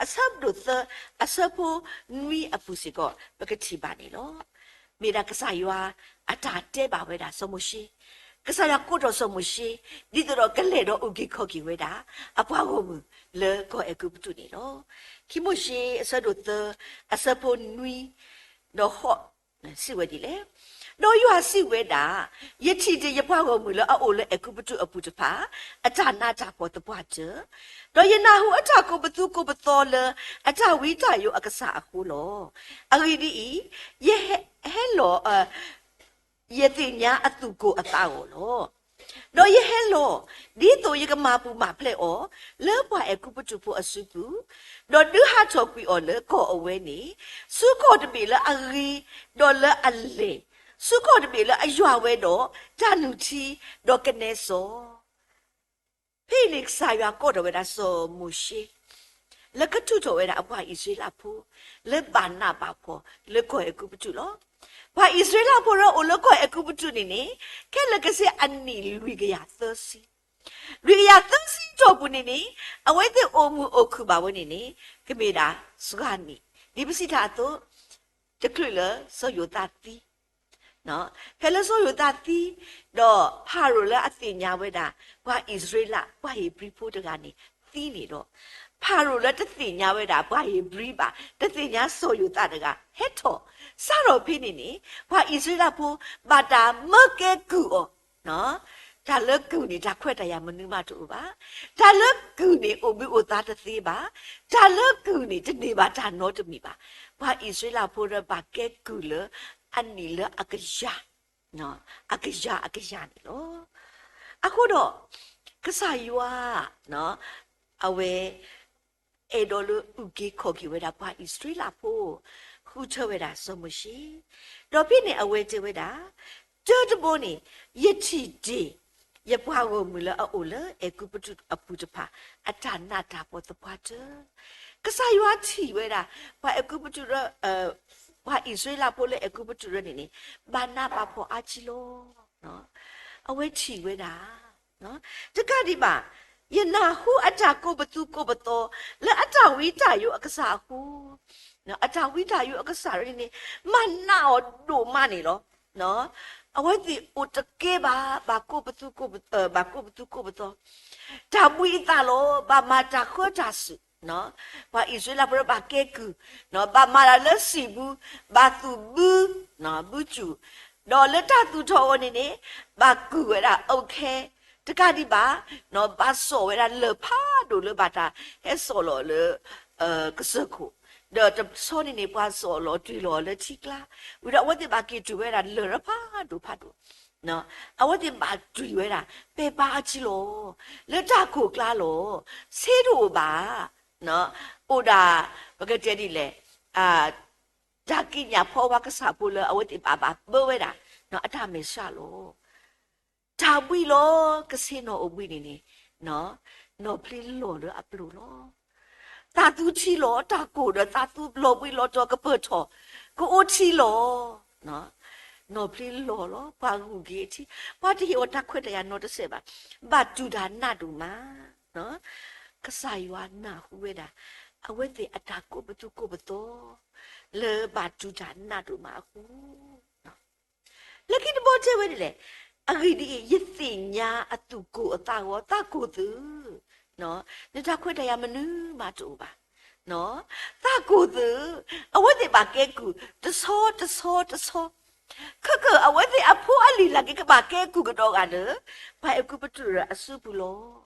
အဆၢဒိၣ်သၢ အဆၢဖိနွံအပူၤစ့ၢ်ကီး ပကထံၣ်ဘၣ်န့ၣ်လီၤ. မ့ၢ်ဒၣ်ကစၢ်ယွၤအတၢ်တဲဘၣ်ဝဲဒၣ်စီၤမိၤၡ့, ကစၢ်ယွၤကိးထီၣ်စီၤမိၤၡ့ ဒ်သိးဒီးကလဲၤဒီးအုၣ်က့ၤခီၣ်က့ၤဝဲဒၣ် အပှၤဂီၢ်မုၢ်လၢကီၢ်အဲၤကူပတူးန့ၣ်လီၤ. ခံမိၤၡ့အဆၢဒိၣ်သၢ အဆၢဖိနွံ ဒီးဃိး စံးဝဲဒ်လဲၣ်. ဒီးယွၤစံးဝဲဒၣ်, ယထံၣ်တ့ၢ်ယပှၤဂီၢ်မုၢ်လၢအအိၣ်လၢအဲၤကူပတူးအပူၤတဖၣ် အတၢ်နးတၢ်ဖှီၣ်သပှၢ်တၢၢ်, ဒီးယနၢ်ဟူအတၢ်ကိးပသူကိးပသီလၢအတၢ်ဝံတၢ်ယိးအကစၢ်အဃိလီၤ. အဂ့ၢ်ဒ်အံၤ, ယဟဲလီၤ ယသ့ၣ်ညါအသူၣ်ကိၢ်အသးဂီၤလီၤ. ဒီးယဟဲလီၤ ဒ်သိးယကမၤပူၤမၤဖျဲးအီၤ လၢပှၤအဲၤကူပတူးဖိအစုပူၤ, ဒီးဒုးဟးထီၣ်ကွံာ်အီၤလၢကီၢ်အဝဲန့ၣ်, ဆူကီၢ်တဘ့ၣ်လၢအဂ့ၤ, ဒီးလၢအလဲၢ်, ဆူကီၢ်တဘ့ၣ်လၢအယွၤဝဲဒီးတၢ်နုၢ်ထံ, ဒီးကနဲစီၤ ဖဲအံၤန့ၣ် ကစၢ်ယွၤကိးထီၣ်ဝဲဒၣ်စီၤမိၤၡ့ လၢကထုးထီၣ်ဝဲဒၣ်အပှၤအံၣ်စရ့လးဖိ လၢဘၣ်နးဘၣ်ဖှီၣ်လၢကီၢ်အဲၤကူပတူးလီၤ. ပှၤအံၣ်စရ့လးဖိလၢအိၣ်လၢကီၢ်အဲၤကူပတူးန့ၣ်န့ၣ် ခဲလၢာ်ခဲဆ့အနံၣ်လွံၢ်ကယၤသၢဆံ, လွံၢ်ကယၤသၢဆံတီၢ်ပူၤန့ၣ်န့ၣ် အဝဲသ့ၣ်အိၣ်မုာ်အိၣ်ခုၣ်ဘၣ်ဝဲန့ၣ်န့ၣ် ကမ့ၢ်ဒၣ်စှၤနံၣ်, ဒ်ပစံးတၢ်အသိး တချုးလၢစီၤယိၤသးသံ ဖဲလၢစီၤယိၤသးသံ, ဒီးဖၤရိၤလၢအသ့ၣ်ညါဝဲဒၣ် ပှၤအံၣ်စရ့လး ပှၤဧ့ၤဘြံၤဖိတဂၤန့ၣ် သံန့ၣ်ဒီး, ဖၤရိၤလၢတသ့ၣ်ညါဝဲဒၣ် ပှၤဧ့ၤဘြံၤဘၣ်, တသ့ၣ်ညါစီၤယိၤသးတဂၤ ဟဲထီၣ်, စးထီၣ်ဖဲန့ၣ်န့ၣ် ပှၤအံၣ်စရ့လးဖိ ဘၣ်တၢ်မၢကဲကုၢ်အီၤ, တၢ်လၢကုၢ်န့ၣ် တၢ်ခွဲးတၢ်ယာ်မနုၤမးတအိၣ်ဘၣ်, တၢ်လၢကုၢ်န့ၣ် အိၣ်ဘှံးအိၣ်သါတသ့ဘၣ်, တၢ်လၢကုၢ်န့ၣ် တန့ၢ်ဘၣ်တၢ်နီတမံၤဘၣ်. ပှၤအံၣ်စရ့လးဖိဒီးဘၣ်ကဲကုၢ်လၢ အနံၣ်လၢအကယၤ အကယၤအကယၤန့ၣ်လီၤ. အဃိဒီး ကစၢ်ယွၤ အဝဲ အဲၣ်ဒိးလၢအုၣ်က့ၤခီၣ်က့ၤဝဲဒၣ် ပှၤအံၣ်စရ့လးဖိ, ဃုထၢဝဲဒၣ်စီၤမိၤၡ့, ဒီးဖဲန့ၣ်အဝဲတဲဝဲဒၣ်, တၢတဘိန့ၣ် ယထံၣ်တ့ၢ် ယပှၤဂီၢ်မုၢ်လၢအအိၣ်လၢအဲၤကူပတူးအပူၤတဖၣ် အတၢ်နးတၢ်ဖှီၣ်သပှၢ်တၢၢ်, ကစၢ်ယွၤထံၣ်ဝဲဒၣ် ပှၤအဲၤကူပတူး ပှၤအံၣ်စရ့လးဖိလၢအဲၤကူပတူးန့ၣ်န့ၣ် ဘၣ်နးဘၣ်ဖှီၣ်အါကံလီၤ. အဝဲထံၣ်ဝဲဒၣ်, တကးဒံးဘၣ်, ယနၢ်ဟူအတၢ်ကိးပသူကိးပသီ လၢအတၢ်ဝံတၢ်ယိးအကစၢ်အဃိ, အတၢ်ဝံတၢ်ယိးအကစၢ်န့ၣ်န့ၣ် မၤနးအီၤဒိၣ်မးန့ၣ်လီၤ. အဝဲသ့ၣ်အိၣ်တကဲဘၣ်, ဘၣ်ကိးပသူ, ဘၣ်ကိးပသူကိးပသီ, တၢ်ဘှံးအသးလီၤ, ဘၣ်မၤတၢ်ဃၢတၢ်စူၣ်, ပှၤအံၣ်စရ့လးဖိဘၣ်ကဲကုၢ်, ဘၣ်မၤတၢ်လၢစံာ်ဘု, ဘၣ်သူၣ်ဘု, ဘုစူၣ်, ဒီးလၢတၢ်သူၣ်ထီၣ်အီၤန့ၣ်န့ၣ် ဘၣ်ကုၢ်ဝဲဒၣ်အုတ်ခဲ, တကးဒံးဘၣ်, ဘၣ်စိာ်ဝဲဒၣ်လၢၢ်ဖးဒိၣ်လၢဘၣ်တၢ်ဟဲစိာ်လီၤလၢ ကစၢၢ်ခိၣ်, ဒီးတဆီန့ၣ်န့ၣ် ပှၤစိာ်လီၤတွံၢ်လီၤလၢထံကျါ, ဝံၤဒီးအဝဲသ့ၣ်ဘၣ်က့ၤတုၤဝဲဒၣ်လၢၢ်ဖးဒိၣ်ဖးဒိၣ်, အဝဲသ့ၣ်ဘၣ်တွံၢ်ဝဲဒၣ် ပဲပၤအထံလီၤ, လၢတၢ်ခိၣ်ကျါလီၤ, ဆ့တအိၣ်ဘၣ်, အိၣ်ဒၣ် ပကတဲဒ်လဲၣ်, တၢ်ကံးညာ်ဖီဝါကစၢ်ဖိလၢအဝဲသ့ၣ်ဘၣ်ဘၣ်ပၢဝဲဒၣ် အတၢ်မဲာ်ဆှးလီၤ. တၢ်ဘှံးလီၤ, ကဆ့နီၣ်အိၣ်ဘှံးန့ၣ်န့ၣ်, နီၣ်ဖျ့လီၤလၢအပျိာ်လီၤ. သးသူထံလီၤ, တၢ်ကိၢ်ဒီးသးသူလီၤဘှံးလီၤတီၤကပၢၢ်ထီၣ်, ကအိၣ်ထံလီၤ. နီၣ်ဖျ့လီၤလီၤ, ပှၤဂုာ်က့ၤအထံ, ပှၤတဟ့ၣ်အီၤတၢ်ခွဲးတၢ်ယာ်နီတစဲးဘၣ်, ဘၣ်တူၢ်တၢ်နးဒိၣ်မး. ကစၢ်ယွၤနၢ်ဟူဝဲဒၣ် အဝဲသ့ၣ်အတၢ်ကိးပသူကိးပသီ လၢဘၣ်တူၢ်တၢ်နးဒိၣ်မးအဃိ လၢခံတဘီတဲဝဲဒ်လဲၣ်, အဂ့ၢ်ဒ်အံၤ, ယသ့ၣ်ညါအသူၣ်ကိၢ်အသးဂီၤ, သးကိၢ်သု, နတၢ်ခွဲးတၢ်ယာ်မနုၤမးတအိၣ်ဘၣ်. သးကိၢ်သၢၣ်, အဝဲသ့ၣ်ဘၣ်ကဲကုၢ် တဆီတဆီတဆီ, ခဲကၢၢ် အဝဲသ့ၣ်အဖိအလံၤနာ်က့ ကဘၣ်ကဲကုၢ်ကဒီးဂၤလၢ ပှၤအဲၤကူပတူးရၢၣ်အစုပူၤလီၤ.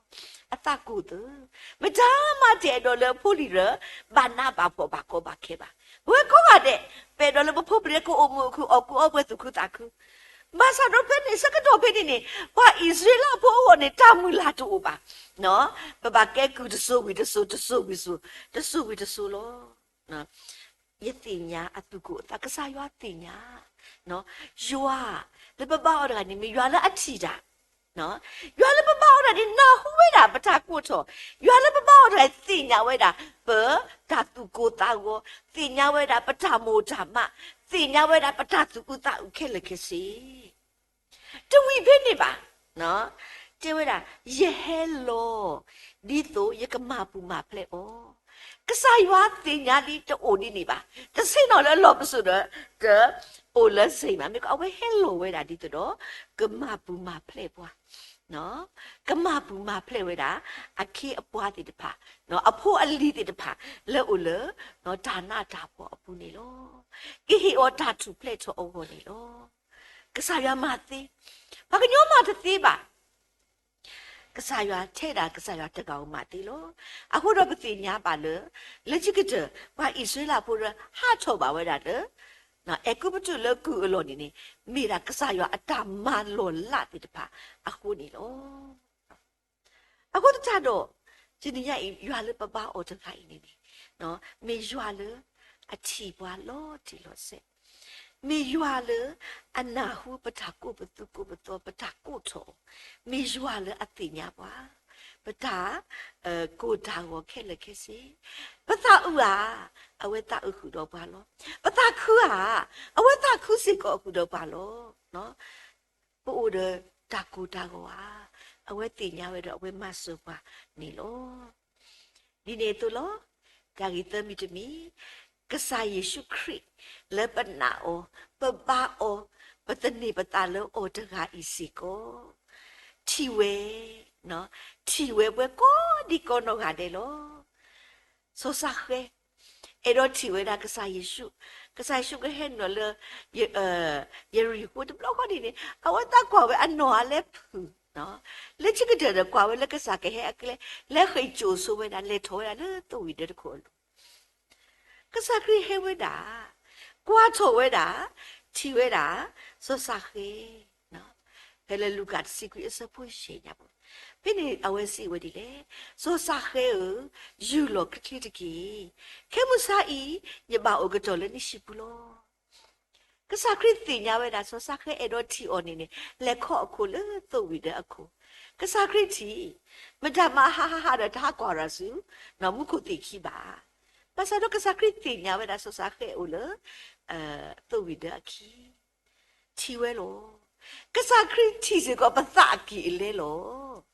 အသးကိၢ်သၢၣ်, မတၤမးတအဲၣ်ဒိးလၢအဖိလံၤရၢ ဘၣ်နးဘၣ်ဖှီၣ်ဘၣ်ကီဘၣ်ခဲဘၣ်. ပဝဲကိးဂၤဒဲး ပအဲၣ်ဒိးလၢပဖိပလံၤကအိၣ်မုာ်အိၣ်ခုၣ် အီၣ်ကူအီပှဲၤ သူၣ်ခုသးခု, ဘၣ်ဆၣ်ဒီးဖဲန့ၣ် ဆၢကတီၢ်ဖဲန့ၣ်န့ၣ် ပှၤအံၣ်စရ့လးဖိအဂီၢ်န့ၣ် တၢ်မုၢ်လၢ်တအိၣ်ဘၣ်. ပဘၣ်ကဲကုၢ်တစိၤဝံၤတစိၤ တစိၤဝံၤတစိၤ တစိၤဝံၤတစိၤလီၤ. ယသ့ၣ်ညါအသူၣ်ကိၢ်အသး, ကစၢ်ယွၤသ့ၣ်ညါ, ယွၤလၢပဘါအီၤတဂၤန့ၣ် မ့ၢ်ယွၤလၢအထံၣ်တၢ်, ယွၤလၢပဘါအီၤတဂၤန့ၣ် နၢ်ဟူဝဲဒၣ်ပတၢ်ကိးထီၣ်, ယွၤလၢပဘါအီၤတဂၤန့ၣ် သ့ၣ်ညါဝဲဒၣ် ပတၢ်သူၣ်ကိၢ်သးဂီၤ, သ့ၣ်ညါဝဲဒၣ်ပတၢ်မိၢ်တၢ်မး, သ့ၣ်ညါဝဲဒၣ်ပတၢ်သူၣ်အုးသးအုးခဲလၢာ်ခဲဆ့ တဝံၤဖဲန့ၣ်ဘၣ်. တဲဝဲဒၣ်, ယဟဲလီၤ ဒ်သိးယကမၤပူၤမၤဖျဲးအီၤ. ကစၢ်ယွၤသ့ၣ်ညါလံ တအိၣ်ဒ်န့ၣ်ဘၣ်. တဆ့ၣ်နီၤလၢအလီၢ်ပစိာ်ဒီး တအိၣ်လၢစ့ၢ်မး, မ့ၢ်အဝဲဟဲလီၤဝဲဒၣ်ဒ်သိးဒီး ကမၤပူၤမၤဖျဲးပှၤ, ကမၤပူၤမၤဖျဲးဝဲဒၣ် အခ့အပှၤသ့ၣ်တဖၣ်, အဖိအလံၤသ့ၣ်တဖၣ် လၢအိၣ်လၢ တၢ်နးတၢ်ဖှီၣ်အပူၤန့ၣ်လီၤ. ကဟ့ၣ်အီၤတၢ်ထူၣ်ဖျဲးထီၣ်အဂီၢ်န့ၣ်လီၤ. ကစၢ်ယွၤမၤသ့, ပှၤကညီမၤတသ့ဘၣ်. ကစၢ်ယွၤထဲဒၣ်ကစၢ်ယွၤတဂၤဧိၤမၤသ့လီၤ. အဃိဒီးပသ့ၣ်ညါဘၣ်လၢ လၢခံကတၢၢ် ပှၤအံၣ်စရ့လးဖိလၢဟးထီၣ်ဘၣ်ဝဲဒၣ်လၢ အဲၤကူပတူးလၢကုၢ်အလီၢ်န့ၣ်န့ၣ် မ့ၢ်ဒၣ်ကစၢ်ယွၤအတၢ်မၤလီၤလးသ့ၣ်တဖၣ်အဃိန့ၣ်လီၤ. အဃိသတးဒီး တနံၤညါအံၤ ယွၤလၢပဘါအီၤတဂၤအံၤန့ၣ်န့ၣ် မ့ၢ်ယွၤလၢအထံၣ်ပှၤလီၤတံၢ်လီၤဆဲး, မ့ၢ်ယွၤလၢအနၢ်ဟူပတၢ်ကိးပသူကိးပသီ ပတၢ်ကိးထီၣ်, မ့ၢ်ယွၤလၢအသ့ၣ်ညါပှၤ ပတၢ် ကိၢ်တၢ်ဂီၤခဲလၢာ်ခဲဆ့, ပသးအုးဧါ, အဝဲသးအုးဃုာ်ဒီးပှၤလီၤ. ပသးခုဧါ, အဝဲသးခုစ့ၢ်ကီးဃုာ်ဒီးပှၤလီၤ. ပအိၣ်ဒီးတၢ်ကိၢ်တၢ်ဂီၤဧါ, အဝဲသ့ၣ်ညါဝဲဒီးအဝဲမၤစၢၤပှၤန့ၣ်လီၤ. ဒ်န့ၣ်အသိးလီၤ. တၢ်ဂ့ၢ်သၢမံၤတမံၤ, ကစၢ်ယ့ၣ်ၡူးခရံာ် လၢပနာ်အီၤ, ပဘါအီၤ, ပသန့ၤပသးလၢအီၤတဂၤအံၤစ့ၢ်ကီး, ထံၣ်ဝဲ, ထံၣ်ဝဲပှၤကိးဒံကိးနီၢ်ဂၤဒဲးလီၤ. စီၤၡဃဲ အဲၣ်ဒိးထံၣ်ဝဲဒၣ်ကစၢ်ယ့ၣ်ၡူး, ကစၢ်ယ့ၣ်ၡူးကဟဲနုာ်လီၤလၢ ယရံၣ်ဃိၤတဘျီဃီန့ၣ်န့ၣ် အဝဲသးကွၢ်ဝဲအနီၢ်အါလဲၤဖုး, လၢခံကတၢၢ်ဒီးကွၢ်ဝဲလၢကစၢ်ကဟဲအကျဲ လဲၤဃ့ၢ်ကၠိၣ်ဆိဝဲဒၣ် လဲၤထီၣ်ဝဲဒၣ်လၢသိၣ်ဝံၤဒၢတခိၣ်အလိၤ ကစၢ်ခရံာ်ဟဲဝဲဒၣ်, ကွၢ်ထီၣ်ဝဲဒၣ်, ထံၣ်ဝဲဒၣ်, စီၤၡဃဲ, ဖဲလၢလူၤကၣ်တဆံခွံအဆၢဖိယဲၢ်ညါပူၤ, ဖဲန့ၣ်အဝဲစံးဝဲဒ်လဲၣ်, စီၤၡဃဲဧၢ, ယူၢ်လီၤချ့ချ့တက့ၢ်. ခဲမုၢ်ဆါအံၤ, ယဘၣ်အိၣ်ကတီၢ်လၢနဟံၣ်ပူၤလီၤ. ကစၢ်ခရံာ်သ့ၣ်ညါဝဲဒၣ် စီၤၡဃဲအဲၣ်ဒိးထံၣ်အီၤန့ၣ်န့ၣ် လဲၤခီအခိၣ်လၢသိၣ်ဝံၤဒၢအခိၣ်, ကစၢ်ခရံာ်ထံၣ်, မတၤမၤဟးဟးဟးဒီးတဟးကွၢ်ရၤဆူ နီၢ်မူခိၣ်သ့ၣ်ခံဘၣ်. ဘၣ်ဆၣ်ဒီးကစၢ်ခရံာ်သ့ၣ်ညါဝဲဒၣ်စီၤၡဃဲအိၣ်လၢ သိၣ်ဝံၤဒၢအခံ, ထံၣ်ဝဲလီၤ. ကစၢ်ခရံာ်ထံၣ်စ့ၢ်ကီးပသးအကံၢ်အလဲလီၤ.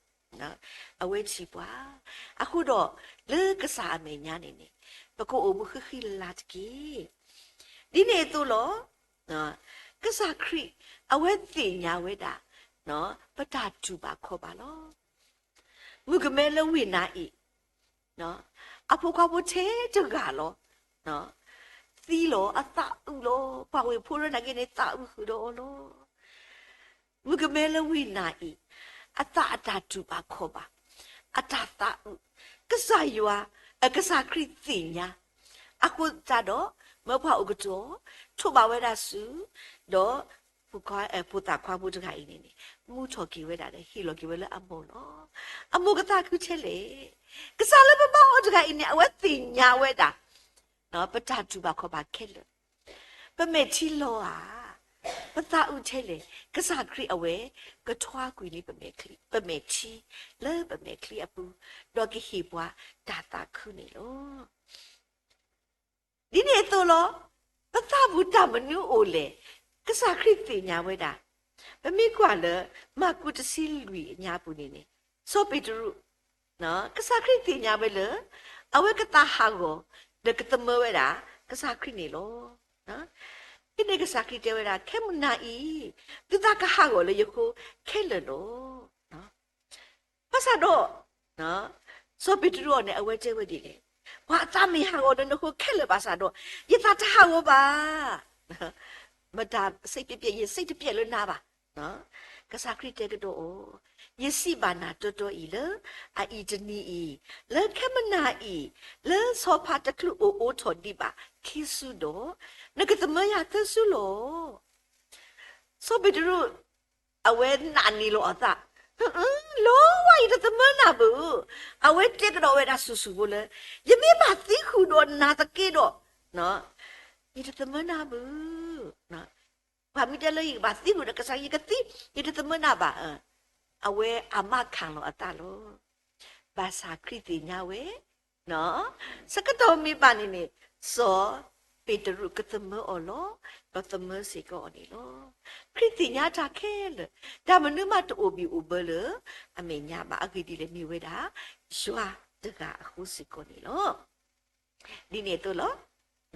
အဝဲထံၣ်ပှၤ, အဃိဒီး လၢကစၢ်အမဲာ်ညါန့ၣ်န့ၣ် ပကအိၣ်မူဃံဃံလၤလၤတက့ၢ်. ဒ်န့ၣ်အသိးလီၤ. ကစၢ်ခရံာ် အဝဲသ့ၣ်ညါဝဲဒၣ် ပတၢ်တူၢ်ဘၣ်ခီၣ်ဘၣ်လီၤ. မုၣ်ကမဲလၢဝ့ၢ်နၤအံၤ, အဖိခွါဖိထဲတဂၤလီၤ. သံလီၤ, အသးအုးလီၤ, ပှၤဝ့ၢ်ဖိရၢနာ်က့န့ၣ် သးအုးဃုာ်ဒီးအီၤလီၤ. မုၣ်ကမဲလၢဝ့ၢ်နၤအံၤ, အသးအတၢ်တူၢ်ဘၣ်ခီၣ်ဘၣ်, အတၢ်သးအုး, ကစၢ်ယွၤ, ကစၢ်ခရံာ်သ့ၣ်ညါ, အဃိသတးဒီး မၢပှၤအိၣ်ကတီၢ်, ထိးဘၣ်ဝဲဒၣ်ဆူ, ဒီး ဖိသၣ်ခွါဖိတဂၤအံၤန့ၣ်န့ၣ် မူထီၣ်က့ၤဝဲဒၣ်ဒီး ဟ့ၣ်လီၤက့ၤဝဲလၢအမိၢ်လီၤ. အမိၢ်ကသးခုထဲလဲၣ်. ကစၢ်လၢပဘါအီၤတဂၤအံၤန့ၣ် အဝဲသ့ၣ်ညါဝဲဒၣ် ပတၢ်တူၢ်ဘၣ်ခီၣ်ဘၣ်ခဲလၢာ်, ပမဲာ်ထံလီၤဧါ, ပသးအုးထဲလဲၣ်. ကစၢ်ခရံာ်အဝဲ ကထွါကွံာ်န့ၢ် ပမဲာ်ထံလၢပမဲာ်ချံအပူၤ, ဒီးကဟ့ၣ်ပှၤတၢ်သးခုန့ၣ်လီၤ. ဒ်န့ၣ်အသိးလီၤ. ပသးပူၤတၢ်မနုၤအိၣ်လဲၣ်. ကစၢ်ခရံာ်သ့ၣ်ညါဝဲဒၣ်, ပမ့ၢ်ကွၢ်လၢ မၢ်ကူးတဆံလွံၢ်အညါပူၤန့ၣ်န့ၣ်, စီၤပ့းတရူး, ကစၢ်ခရံာ်သ့ၣ်ညါဝဲလၢ အဝဲကသးဟးဂီၤ ဒီးကသမၢဝဲဒၣ် ကစၢ်ခရံာ်န့ၣ်လီၤ. ဖဲန့ၣ်ကစၢ်ခရံာ်တဲဝဲဒၣ် ခဲမုၢ်နၤအံၤ သုသးကဟးဂီၤလၢယဃိခဲလၢာ်လီၤ. ဘၣ်ဆၣ်ဒီး စီၤပ့းတရူးအီၤန့ၣ် အဝဲတဲဝဲဒ်လဲၣ်. ပှၤအသးမ့ၢ်ဟးဂီၤလၢနဃိခဲလၢာ်ဘၣ်ဆၣ်ဒီး ယသးတဟးဂီၤဘၣ်. မတၤစိတ်ပျက်ပျက် ယစိတ်တပျက်လၢနၤဘၣ်. ကစၢ်ခရံာ်တဲကဒီးအီၤ, ယစံးဘၣ်နၤတီတီအံၤလၢ အအံၤတနံၤအံၤ, လၢခဲမုၢ်နၤအံၤ, လၢဆီဖါတချုးအိၣ်အိးထီၣ်ဒံးဘၣ်ခံစုဒီး, နကသမၢယၤသၢစုလီၤ. စီၤပ့းတရူး အဝဲနာ်န့ၢ်လီၤအသး, လီၤဝါ ယတသမၢနၤဘၣ်. အဝဲတဲကဒီးဝဲဒၣ်ဆူၣ်ဆူၣ်ဖိလၢ ယမ့ၢ်ဘၣ်သံဃုာ်ဒီးနၤသက့ဒီး ယတသမၢနၤဘၣ်. ပှၤမ့ၢ်တဲလၢယကဘၣ်သံဃုာ်ဒီးကစၢ် ယကသံ, ယတသမၢနၤဘၣ်. အဝဲအမးခးလီၤအသးလီၤ. ဘၣ်ဆၣ်ခရံာ်သ့ၣ်ညါဝဲ ဆၢကတီၢ်မ့ၢ်ဘၣ်န့ၣ်န့ၣ် စီၤပ့းတရူးကသမၢအီၤလီၤ, ဒီးသမၢစ့ၢ်ကီးအီၤန့ၣ်လီၤ. ခရံာ်သ့ၣ်ညါတၢ်ခဲလၢာ်, တၢ်မနုၤမးတအိၣ်ဘံၣ်အိၣ်ဘၢလၢအမဲာ်ညါဘၣ်. အဂ့ၢ်ဒ်လဲၣ် မ့ၢ်ဝဲဒၣ် ယွၤတဂၤအဃိစ့ၢ်ကီးန့ၣ်လီၤ. ဒ်န့ၣ်အသိးလီ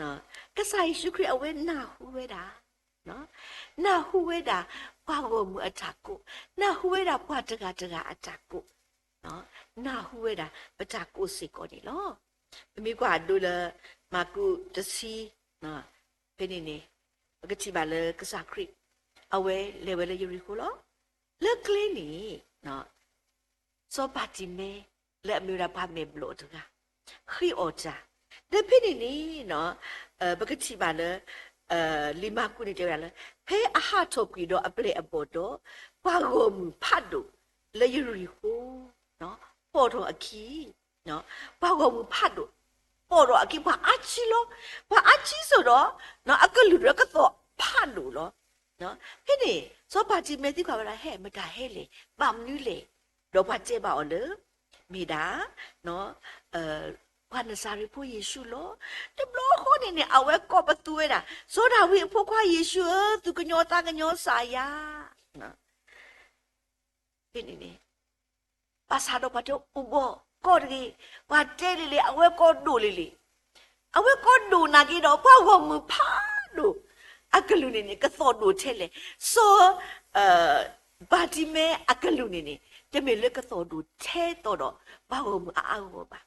ၤ. ကစၢ်ယ့ၣ်ၡူးခရံာ်အဝဲနၢ်ဟူဝဲဒၣ်, နၢ်ဟူဝဲဒၣ် ပှၤဂီၢ်မုၢ်အတၢ်ကိး, နၢ်ဟူဝဲဒၣ်ပှၤတဂၤတဂၤအတၢ်ကိး, နၢ်ဟူဝဲဒၣ်ပတၢ်ကိးစ့ၢ်ကီးန့ၣ်လီၤ. ပမ့ၢ်ကွၢ်အဒိလၢ မၢ်ကူးတဆံ ဖဲန့ၣ်န့ၣ် ပကထံၣ်ဘၣ်လၢကစၢ်ခရံာ် အဝဲလဲၤဝဲလၢယရံၣ်ဃိၣ်လီၤ. လၢကျဲန့ၣ် စီၤဘၤတံၤမဲ လၢအမ့ၢ်ဝဲဒၣ်ပှၤမဲာ်ဘျီၣ်တဂၤ ဃ့အီၣ်တၢ်, ဒီးဖဲန့ၣ်န့ၣ် ပကထံၣ်ဘၣ်လၢ လံာ်မၢ်ကူးန့ၣ်တဲဝဲဒၣ်လၢ ဖဲအဟးထီၣ်ကွံာ်ဒီးအပျဲၢ်အဘီၣ်ဒီး ပှၤဂီၢ်မုၢ်ဖးဒိၣ်လၢယရံၣ်ဃိၣ် ပိာ်ထီၣ်အခံ, ပှၤဂီၢ်မုၢ်ဖးဒိၣ် ပိာ်ထီၣ်အခံ ပှၤအါဆံလီၤ. ပှၤအါဆံစိၤဒီး အကလုၢ်ဒီးကသီၣ်ဖးဒိၣ်လီၤ. ဖဲန့ၣ် စီၤဘၤတံၤမဲသံကွၢ်ဝဲဒၣ် ဟဲ မတၤဟဲလဲၣ်, ဘၣ်မနုၤလဲၣ်. ဒီးပှၤတဲဘၣ်အီၤလၢ မ့ၢ်ဒၣ် ပှၤနစၤရ့းဖိယ့ၣ်ၡူးလီၤ. တဘျီဃီန့ၣ်န့ၣ် အဝဲကိးပသူဝဲဒၣ် စီၤဒၤဝံးအဖိခွါယ့ၣ်ၡူးဧၢ, သူၣ်ကညီၤသးကညီၤစၢ်ယၤ ဖဲန့ၣ်န့ၣ် ဘၣ်ဆၣ်ဒီးပှၤတဲအိၣ်ဘီၣ်ကီၢ်တဂ့ၤ, ပှၤတဲလံၤလံၤ အဝဲကီၢ်ဒိၣ်လံၤလံၤ, အဝဲကီၢ်ဒိၣ်နာ်က့ဒီး ပှၤဂီၢ်မုၢ်ဖးဒိၣ် အကလုၢ်န့ၣ်န့ၣ် ကသီၣ်ဒိၣ်ထဲလဲၣ်. စီၤ ဘၤတံၤမဲအကလုၢ်န့ၣ်န့ၣ် တမ့ၢ်လၢကသီၣ်ဒိၣ်ထဲသိးဒီး ပှၤဂီၢ်မုၢ်အါအါဂီၢ်ဂီၢ်ဘၣ်.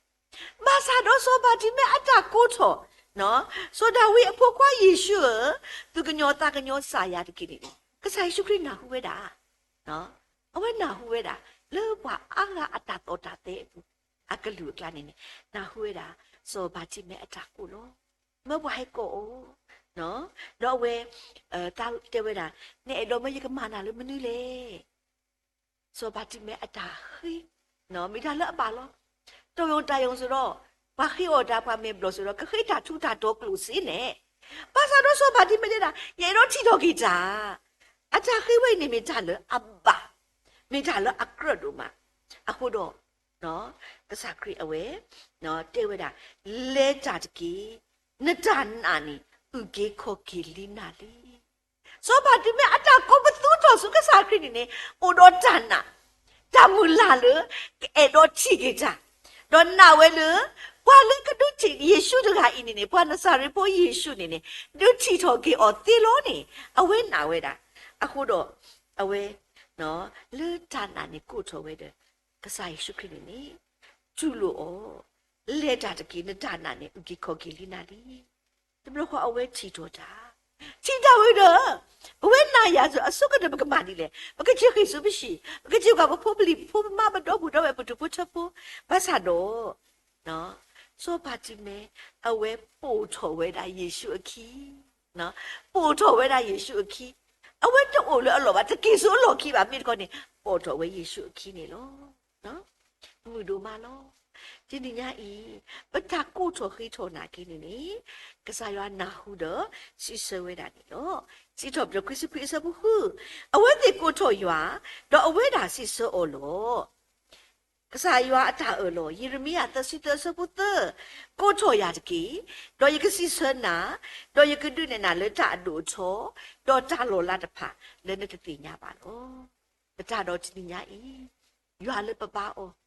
ဘၣ်ဆၣ်ဒီးစီၤဘၤတံၤမဲအတၢ်ကိးထီၣ် စီၤဒၤဝံးအဖိခွါယ့ၣ်ၡူးဧၢ, သူၣ်ကညီၤသးကညီၤစၢ်ယၤတက့ၢ်န့ၣ်န့ၣ် ကစၢ်ယ့ၣ်ၡူးခရံာ်နၢ်ဟူဝဲဒၣ် အဝဲနၢ်ဟူဝဲဒၣ် လၢပှၤအါဂၤအတၢ်သီၣ်တၢ်သဲအပူၤ အကလုၢ်အကျါန့ၣ်န့ၣ် နၢ်ဟူဝဲဒၣ် စီၤဘၤတံၤမဲအတၢ်ကိးလီၤ. မၢပှၤဟဲကိးအီၤ ဒီးအဝဲ တဲဝဲဒၣ် နအဲၣ်ဒိးမၢယကမၤနၤလၢမနုၤလဲၣ်. စီၤဘၤတံၤမဲအတၢ်ဃ့ မ့ၢ်တၢ်လၢအဘၣ်လီၤ. တီၢ်ယိၣ်တၢ်ယိၣ်စ့ၢ်ဒီး ပှၤဃ့အီၣ်တၢ် ပှၤမဲာ်ဘျီၣ်စ့ၢ်ဒီး ကဃ့တၢ်ထူးတၢ်တီၤကျိၣ်စ့န့ၣ်, ဘၣ်ဆၣ်ဒီးစီၤဘၤတံၤမဲတဲဒၣ် ယအဲၣ်ဒိးထံၣ်ထီၣ်က့ၤတၢ်. အတၢ်ဃ့ဝဲအံၤန့ၣ်မ့ၢ်တၢ်လၢအဘၣ်, မ့ၢ်တၢ်လၢအကြၢးဒိၣ်မး. အဃိဒီး ကစၢ်ခရံာ်အဝဲ တဲဝဲဒၣ် လဲၤတၢ်တက့ၢ်, နတၢ်နာ်န့ၣ် အုၣ်က့ၤခီၣ်က့ၤလံနၤလံ. စီၤဘၤတံၤမဲအတၢ်ကိးပသူထီၣ်ဆူကစၢ်ခရံာ်န့ၣ်န့ၣ် အိၣ်ဒီးတၢ်နာ်, တၢ်မုၢ်လၢ်လၢ ကအဲၣ်ဒိးထံၣ်က့ၤတၢ်, ဒီးနာ်ဝဲလၢ ပှၤလၢကဒုးထံၣ်ယ့ၣ်ၡူးတဂၤအံၤန့ၣ်န့ၣ် ပှၤနစၤရ့းဖိယ့ၣ်ၡူးန့ၣ်န့ၣ် ဒုးထံၣ်ထီၣ်က့ၤအီၤသ့လီၤန့ၣ် အဝဲနာ်ဝဲဒၣ်. အဃိဒီး အဝဲ လၢတၢ်နာ်န့ၣ်ကိးထီၣ်ဝဲဒီး ကစၢ်ယ့ၣ်ၡူးခရံာ်န့ၣ်န့ၣ် တူၢ်လိာ်အီၤ, လဲၤတၢ်တက့ၢ်, နတၢ်နာ်န့ၣ် အုၣ်က့ၤခီၣ်က့ၤလံနၤလံ. တဘျီဃီအဝဲထံၣ်ထီၣ်တၢ်, ထံၣ်တၢ်ဝံၤဒီး ပဝဲနၤယၤစ့ၢ် အဆိကတၢၢ်ပကမၤဒ်လဲၣ်, ပကစၢ်ဃ့ၢ်ဆူပဟံၣ်, ပကစၢ်ကွၢ်ပဖိပလံၤ ပဖိပမါ ပဒီပုၢ်ဒီဝဲၢ် ပဒူၣ်ဖိထၢဖိ, ဘၣ်ဆၣ်ဒီး စီၤဘၤတံၤမဲ အဝဲပိာ်ထီၣ်ဝဲဒၣ်ယ့ၣ်ၡူးအခံ, ပိာ်ထီၣ်ဝဲဒၣ်ယ့ၣ်ၡူးအခံ, အဝဲတအိၣ်လၢအလီၢ်ဘၣ်, တက့ၤဆူအလီၢ်ခံဘၣ်, မ့ၢ်တခီန့ၣ် ပိာ်ထီၣ်ဝဲယ့ၣ်ၡူးအခံန့ၣ်လီၤ. မုာ်ဒိၣ်မးလီၤ. တနံၤညါအံၤ ပတၢ်ကိးထီၣ်ဃ့ထီၣ်နာ်က့န့ၣ်န့ၣ် ကစၢ်ယွၤနၢ်ဟူဒီး စံးဆၢဝဲဒၣ်န့ၣ်လီၤ. စံးထီၣ်ပတြၢၤခွံဆံခွံအဆၢဖိဃု, အဝဲသ့ၣ်ကိးထီၣ်ယွၤ, ဒီးအဝဲဒၣ်စံးဆၢအီၤလီၤ. ကစၢ်ယွၤအတၢ်အၢၣ်လီၤ. ယံးရမံယၤသၢဆံသၢအဆၢဖိသၢ, ကိးထီၣ်ယၤတက့ၢ်, ဒီးယကစံးဆၢနၤ, ဒီးယကဒုးနဲၣ်နၤလၢတၢ်အဒိၣ်အထီ, ဒီးတၢ်လီၤလးတဖၣ်လၢနတသ့ၣ်ညါဘၣ်လီၤ. ပတၢ်ဒီးတနံၤညါအံၤ, ယွၤလၢပဘါအီၤ,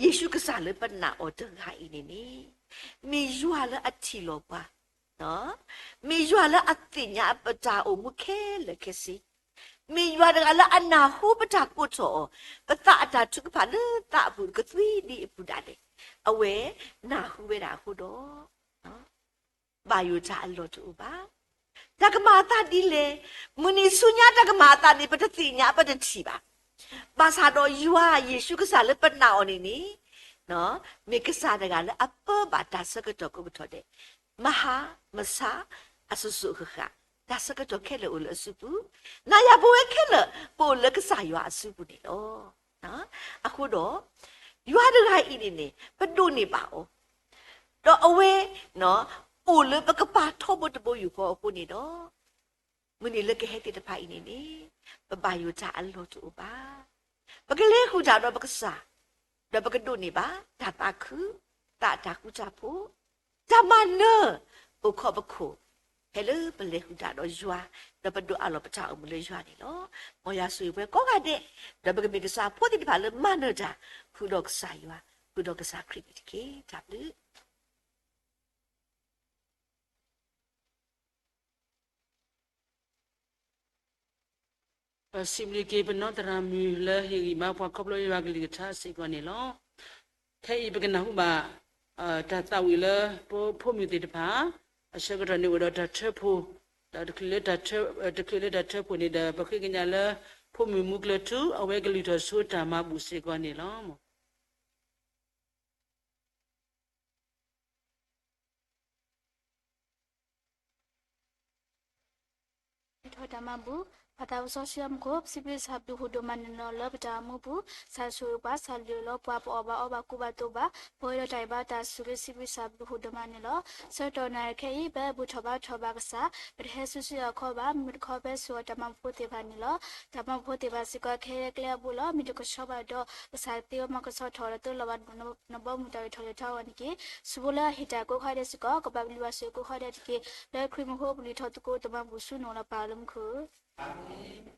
ယ့ၣ်ၡူးကစၢ်လၢပနာ်အီၤတဂၤအံၤန့ၣ်န့ၣ်, မ့ၢ်ယွၤလၢအထံၣ်လီၤပှၤ မ့ၢ်ယွၤလၢအသ့ၣ်ညါပတၢ်အိၣ်မူခဲလၢာ်ခဲဆ့, မ့ၢ်ယွၤတဂၤလၢအနၢ်ဟူပတၢ်ကိးထီၣ်အီၤ, ပသးအတၢ်ထုကဖၣ်လၢသးအပူၤကသွံဒံးအပူၤဒၣ်လဲာ်, အဝဲနၢ်ဟူဝဲဒၣ်အဃိဒီး ဘၣ်ယိၣ်တၢ်အလီၢ်တအိၣ်ဘၣ်. တၢ်ကမၤအသးဒ်လဲၣ်, မုၢ်နံၤဆူညါတၢ်ကမၤအသးန့ၣ် ပတသ့ၣ်ညါ ပတထံၣ်ဘၣ်. ဘၣ်ဆၣ်ဒီးယွၤယ့ၣ်ၡူးကစၢ်လၢပနာ်အီၤန့ၣ်န့ၣ် မ့ၢ်ကစၢ်တဂၤလၢအပၢဘၣ်တၢ်ဆၢကတီၢ်ကိးကတီၢ်ဒဲး, မဟါမဆါ အစိၤစိၤအဃၣ်ဃၣ်, တၢ်ဆၢကတီၢ်ခဲလၢာ်အိၣ်လၢအစုပူၤ, နၤယၤပဝဲခဲလၢာ် ပအိၣ်လၢကစၢ်ယွၤအစုပူၤန့ၣ်လီၤ. အဃိဒီး ယွၤတဂၤအံၤန့ၣ်န့ၣ် ပဒိးန့ၢ်ဘၣ်အီၤ, ဒီးအဝဲ အိၣ်လၢပကပၤထီဘိတဘိယူၢ်ဃီအဃိန့ၣ်ဒီး မုၢ်နံၤလၢကဟဲသ့ၣ်တဖၣ်အံၤန့ၣ်န့ၣ် ပဘၣ်ယိၣ်တၢ်အလီၢ်တအိၣ်ဘၣ်. ပကလဲၤဃုာ်တၢ်ဒီးပကစၢ်, ဒီးပကဒိးန့ၢ်ဘၣ် တၢ်သးခု, သးတၢ်ဃူတၢ်ဖိး, တၢ်မၤနၢၤ, အိၣ်ခိးပခိၣ်, ဖဲလၢပလဲၤဃုာ်တၢ်ဒီးယွၤ, ဒီးပဒိးအးလီၤပတၢ်အိၣ်မူလၢယွၤန့ၣ်လီၤ. မ်ယွၤဆိၣ်ဂ့ၤပှၤကိးဂၤဒဲး, ဒီးပကမ့ၢ်ကစၢ်ဖိသ့ၣ်တဖၣ်လၢမၤနၢၤတၢ်, ဃုာ်ဒီးကစၢ်ယွၤ, ဃုာ်ဒီးကစၢ်ခရံာ်န့ၣ်တက့ၢ်. တၢ်ဘျုး ပစံးဘျုးက့ၤပနီၢ်သရၣ်မုၣ်လၢဟ့ၣ်ဂံၢ်ဘါပှၤခီဖျိယွၤကလုၢ်ကထါစ့ၢ်ကီးန့ၣ်လီၤ. ခဲအံၤပကနၢ်ဟူဘၣ် တၢ်သးဝံၣ်လၢပဖိမုၣ်သ့ၣ်တဖၣ် အဆၢကတီၢ်န့ၣ်အိၣ်ဒီးတၢ်ထၢဖှိၣ်, ဒီးတချုးလၢတၢ်ထၢဖှိၣ်န့ၣ်ဒီး ပဃ့ကညးလၢ ဖိမုၣ်မူကျၢၤထူ အဝဲကလုၢ်ထီၣ်ဆိတၢ်မၤဘူၣ်စ့ၢ်ကီးန့ၣ်လီၤ. ထီၣ်တၢ်မၤဘူၣ်, ပၢ်သးစီဆှံအမူခိၣ် ပစံးဘျုးစံးဖှိၣ်ဒိၣ်မးန့ၣ်လီၤ. လၢပတၢ်အိၣ်မူပူၤ ကစၢ်ဆိၣ်ဂ့ၤပှၤ ကစၢ်လုၢ်လီၤပှၤ ပအီၣ်ဘၣ်အီဘၣ်ကူဘၣ်သိးဘၣ် ပဝဲဒီးတၢ်အံၤဘၣ်တၢ်ဆိၣ်ဂ့ၤ စံးဘျုးစံးဖှိၣ်ဒိၣ်မးန့ၣ်လီၤ. ဆၢကတီၢ်နၣ်ရံၣ်ခဲအံၤ ပဘူၣ်ထီၣ်ဘါထီၣ်ဘၣ်ကစၢ်, ပတဟဲစုဆူယၤခီဘၣ်, မ့ၢ်တခီဖဲဆိၣ်ဂ့ၤတၢ်မၤဘူၣ်ဖိသ့ၣ်တဖၣ်န့ၣ်လီၤ. တၢ်မၤဘူၣ်ဖိသ့ၣ်တဖၣ်စ့ၢ်ကီး ကဟဲလၢကျဲအဘိလီၤ. မ့ၢ်တကဆှီဘၣ်ဒီး ကစၢ်သ့ဝဲမၤကဆှီထီၣ်ဒီး တလိၣ်ဘၣ်နဘီမုၢ်တၢ်အုၣ်ထီၣ်လဲၤထီအဂီၢ်န့ၣ်တက့ၢ်. ဆူဖိလၢအဟ့ၣ်တၢ်ကိးခါဒဲးစ့ၢ်ကီး ကဘၣ်ကလုၢ်ဘၣ်ဆိၣ်ဂ့ၤကိးခါဒဲးတက့ၢ်. လၢခရံာ်မူခိၣ်ပလုၢ်ထီၣ်သကိးတၢ်မၤဘူၣ်ဆူနအိၣ်လီၤ ပၢ်လၢမူခိၣ်.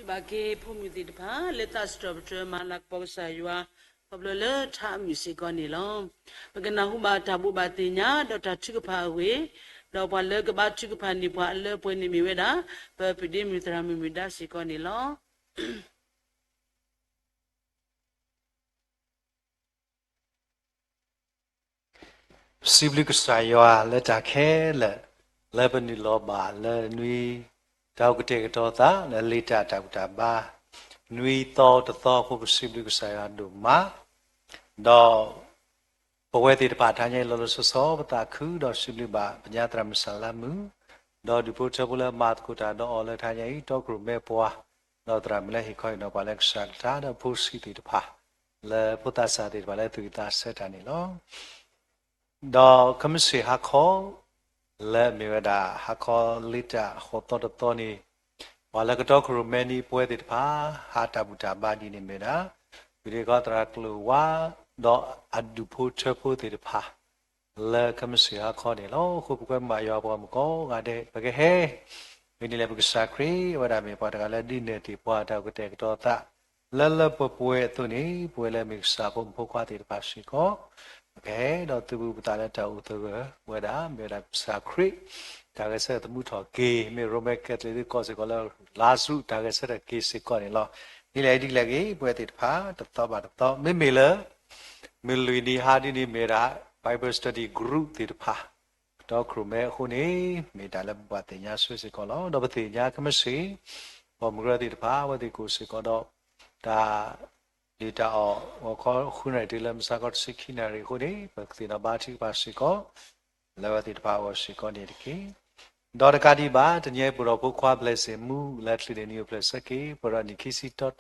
ဘၣ်က့ၤဖိမုၣ်သ့ၣ်တဖၣ် လၢသးစံးထီၣ်ပတြၢၤမၤလၤကပီၤကစၢ်ယွၤ ခီဖျိလၢထးအမုာ်စ့ၢ်ကီးန့ၣ်လီၤ. ပကနၢ်ဟူဘၣ်တၢ်ဘိးဘၣ်သ့ၣ်ညါ ဒီးတၢ်ထုကဖၣ်အဂ့ၢ်, ဒီးပှၤလၢကဘါထုကဖၣ်န့ၢ်ပှၤအလၢအပှဲၤန့ၣ်မ့ၢ်ဝဲဒၣ် ပပဒ့မုၣ်သရၣ်မုၣ်မုၢ်ဒါစ့ၢ်ကီးန့ၣ်လီၤ. ပစံးဘျုးကစၢ်ယွၤလၢတၢ်ခဲလၢာ် လၢပနုာ်လီၤဘၣ်လၢနွံ တၢ်အိၣ်ကတဲာ်ကတီၤသး လၢလ့တၢ်တၢ်ဘူၣ်တၢ်ဘါ နွံသီတသီအဃိ ပစံးဘျုးကစၢ်ယွၤဒိၣ်မး, ဒီး ပဝဲသ့ၣ်တဖၣ်တဟါညါအံၤ လီၤလီၤဆီဆီ ပသးခုဒီးစံးဘျုးဘၣ် ပညါသရၣ်မုၣ်စၢ်လါမုၣ်, ဒီးဒူၣ်ဖိထၢဖိလၢမၤသကိးတၢ်ဒီးအီၤလၢတဟါညါအံၤ တီခိၣ်ရိၣ်မဲပှၤ, ဒီးသရၣ်မုၣ်လၢဟ့ၣ်ခီဟ့ၣ်နီၤပှၤလၢကစၢ်ကလုၢ်ကထါ ဒီးဖိဆံးသ့ၣ်တဖၣ်, လၢဖိသးစၢ်သ့ၣ်တဖၣ်လၢသူၣ်ဝံၣ်သးဆၢတၢ်န့ၣ်လီၤ. ဒီးခဲမုၢ်ဆ့ၣ်ဟါခီ လၢအမ့ၢ်ဝဲဒၣ်ဟါခီလ့တၢ်ဃိးသီတသီန့ၣ်, ပှၤလၢကတီခိၣ်ရိၣ်မဲနံၤပဝဲသ့ၣ်တဖၣ် ဟးတၢ်ဘူၣ်တၢ်ဘါဒ်န့ၣ်မ့ၢ်ဝဲဒၣ် ဝံၤဒီးကီသရၣ်ကျိၤဝါ ဒီးအဒူၣ်ဖိထၢဖိသ့ၣ်တဖၣ် လၢခဲမုၢ်ဆ့ၣ်ဟါခီန့ၣ်လီၤ. အဃိပကွဲမုာ်ယွၤပှၤမုၣ်ကိးဂၤဒဲး ပကဟဲ မ့ၢ်ဒ်လဲၣ် ပကစၢ်ခရံာ် အဝဲဒၣ်မ့ၢ်ပှၤတဂၤလၢဒုးနဲၣ်တ့ၢ်ပှၤတၢ်အိၣ်ကတဲာ်ကတီၤသး လၢလၢပှဲၤပှဲၤအသိးန့ၣ် ပဝဲလၢမ့ၢ်ကစၢ်ဖိမုၣ်ဖိခွါသ့ၣ်တဖၣ်စ့ၢ်ကီး ပကဟဲဒီးသုးဘူးပသးလၢတၢ်အိၣ်သဂၢၢ်ဝဲဒၣ် မ့ၢ်ဝဲဒၣ်ကစၢ်ခရံာ် တၢ်ဂဲၤဆၢထၢၣ်သမူထီၣ်က့ၤ မ့ၢ်ရိမ့ၤကဲးသလ့းသ့ၣ်ကိးစ့ၢ်ကီးလၢ လါစရူး တၢ်ဂဲၤဆၢထၢၣ်က့ၤစ့ၢ်ကီးန့ၣ်လီၤ. ဒ်လဲၣ်ဒ်လဲၣ်ဂ့ၤ ပဝဲသ့ၣ်တဖၣ် တသီဘၣ်တသီ မ့မ့ၢ်လၢ မုၢ်လွံၢ်နံၤဟါဒ်န့ၣ်မ့ၢ်ဝဲဒၣ် Bible Study Group သ့ၣ်တဖၣ် ကတီခိၣ်ရိၣ်မဲအဃိန့ၣ် မ့ၢ်တၢ်လၢပဘၣ်သ့ၣ်ညါဆိစ့ၢ်ကီးလီၤ. ဒီးပသ့ၣ်ညါခဲမုၢ်ဆ့ၣ် ပိာ်မုၣ်ကရၢသ့ၣ်တဖၣ် အဝဲသ့ၣ်ကအိၣ်စ့ၢ်ကီးဒီး တၢ် ဒုၣ်တၢ်အီၣ် ဂီၤခီဃုနၣ်ရံၣ်တုၤလၢမုၢ်ဆါခီတဆံခံနၣ်ရံၣ်အဃိန့ၣ် ပကသ့ၣ်နီၣ်ဘါထုကဖၣ်စ့ၢ်ကီး လၢအဝဲသ့ၣ်တဖၣ်အဂီၢ်စ့ၢ်ကီးန့ၣ်တက့ၢ်. ဒီးတကးဒံးဘၣ် တနံၤအံၤ ပအိၣ်ဒီးဖိခွါ blessing မူလၢချံးန့ၣ်နံၣ်အိၣ်ဖျဲၣ်ဆၢက့ၤ ပရၢနံၣ်ခံဆံတီတီ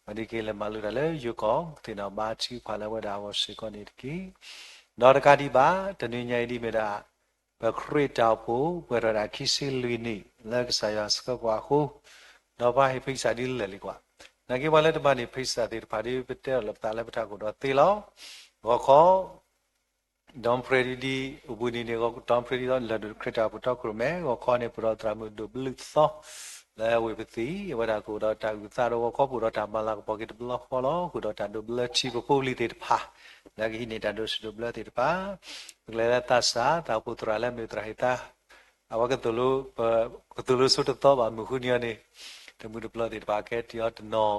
ဝဲဒၣ်က့ၤလၢမၤလိတၢ်လၢယိၤကီၢ် ကသ့ၣ်နီၣ်ဘါထုကဖၣ်လၢအဝဲဒၣ်အဂီၢ်စ့ၢ်ကီးန့ၣ်တက့ၢ်. ဒီးတကးဒံးဘၣ် တနွံညါအံၤဒ်မ့ၢ်ဒၣ် ပခရံာ်တၢ်အိၣ်ဖှိၣ် ပှဲၤထီၣ်ဝဲဒၣ်ခံဆံလွံၢ်နံၣ် လၢကစၢ်ယွၤဆှၢပှၤအဃိ ဒီးပှၤဟ့ၣ် praise ဒ်လဲၣ်လံကွၢ်. နာ်က့ပှၤလၢတမၤန့ၢ် praise သ့ၣ်တဖၣ်ဒီး ပတဲအီၤလၢပသးလၢပထးခိၣ်ဒီးသ့လီၤ. ဂီၤခီ ဒီးဖရဲဒံဒ် အိၣ်ဘှံးနံၤန့ၣ် ဒီးဖရဲဒံဒ်လၢၢ်ဒိၣ်ခရံာ်တၢ်အိၣ်ဖှိၣ်တီခိၣ်ရိၣ်မဲ ဂီၤခီန့ၣ် ပဒီးသရၣ်မုၣ်ဒိၣ်ဘျုးသီ လၢဝ့ၢ်ပသံၣ် အဝဲဒၣ်ကအိၣ်ဒီးတၢ်အုၣ်သးဒီးဂီၤခီ ပအိၣ်ဒီးတၢ်မၤလၤကပီၤက့ၤတဘျီဃီလီၤ. ဃုာ်ဒီးတၢ်ဒိးဘျၢထံပဖိပလံၤသ့ၣ်တဖၣ် လၢကဟံးန့ၢ်တၢ်ဒိးစံးဒိးဘျၢသ့ၣ်တဖၣ် ပကလဲၤလၢသးစၢ် သးအိၣ်ဖှိၣ်သရၣ်လၢမ့ၢ်သရၣ်ဟ့ၣ်သး အဝဲကသိၣ်လိ ပကသိၣ်လိဆိတသီဘၣ် မုၢ်ဃုနံၤအံၤန့ၣ် တမုၢ်တပျီသ့ၣ်တဖၣ်ကဲတံၤအီၤတနီၤ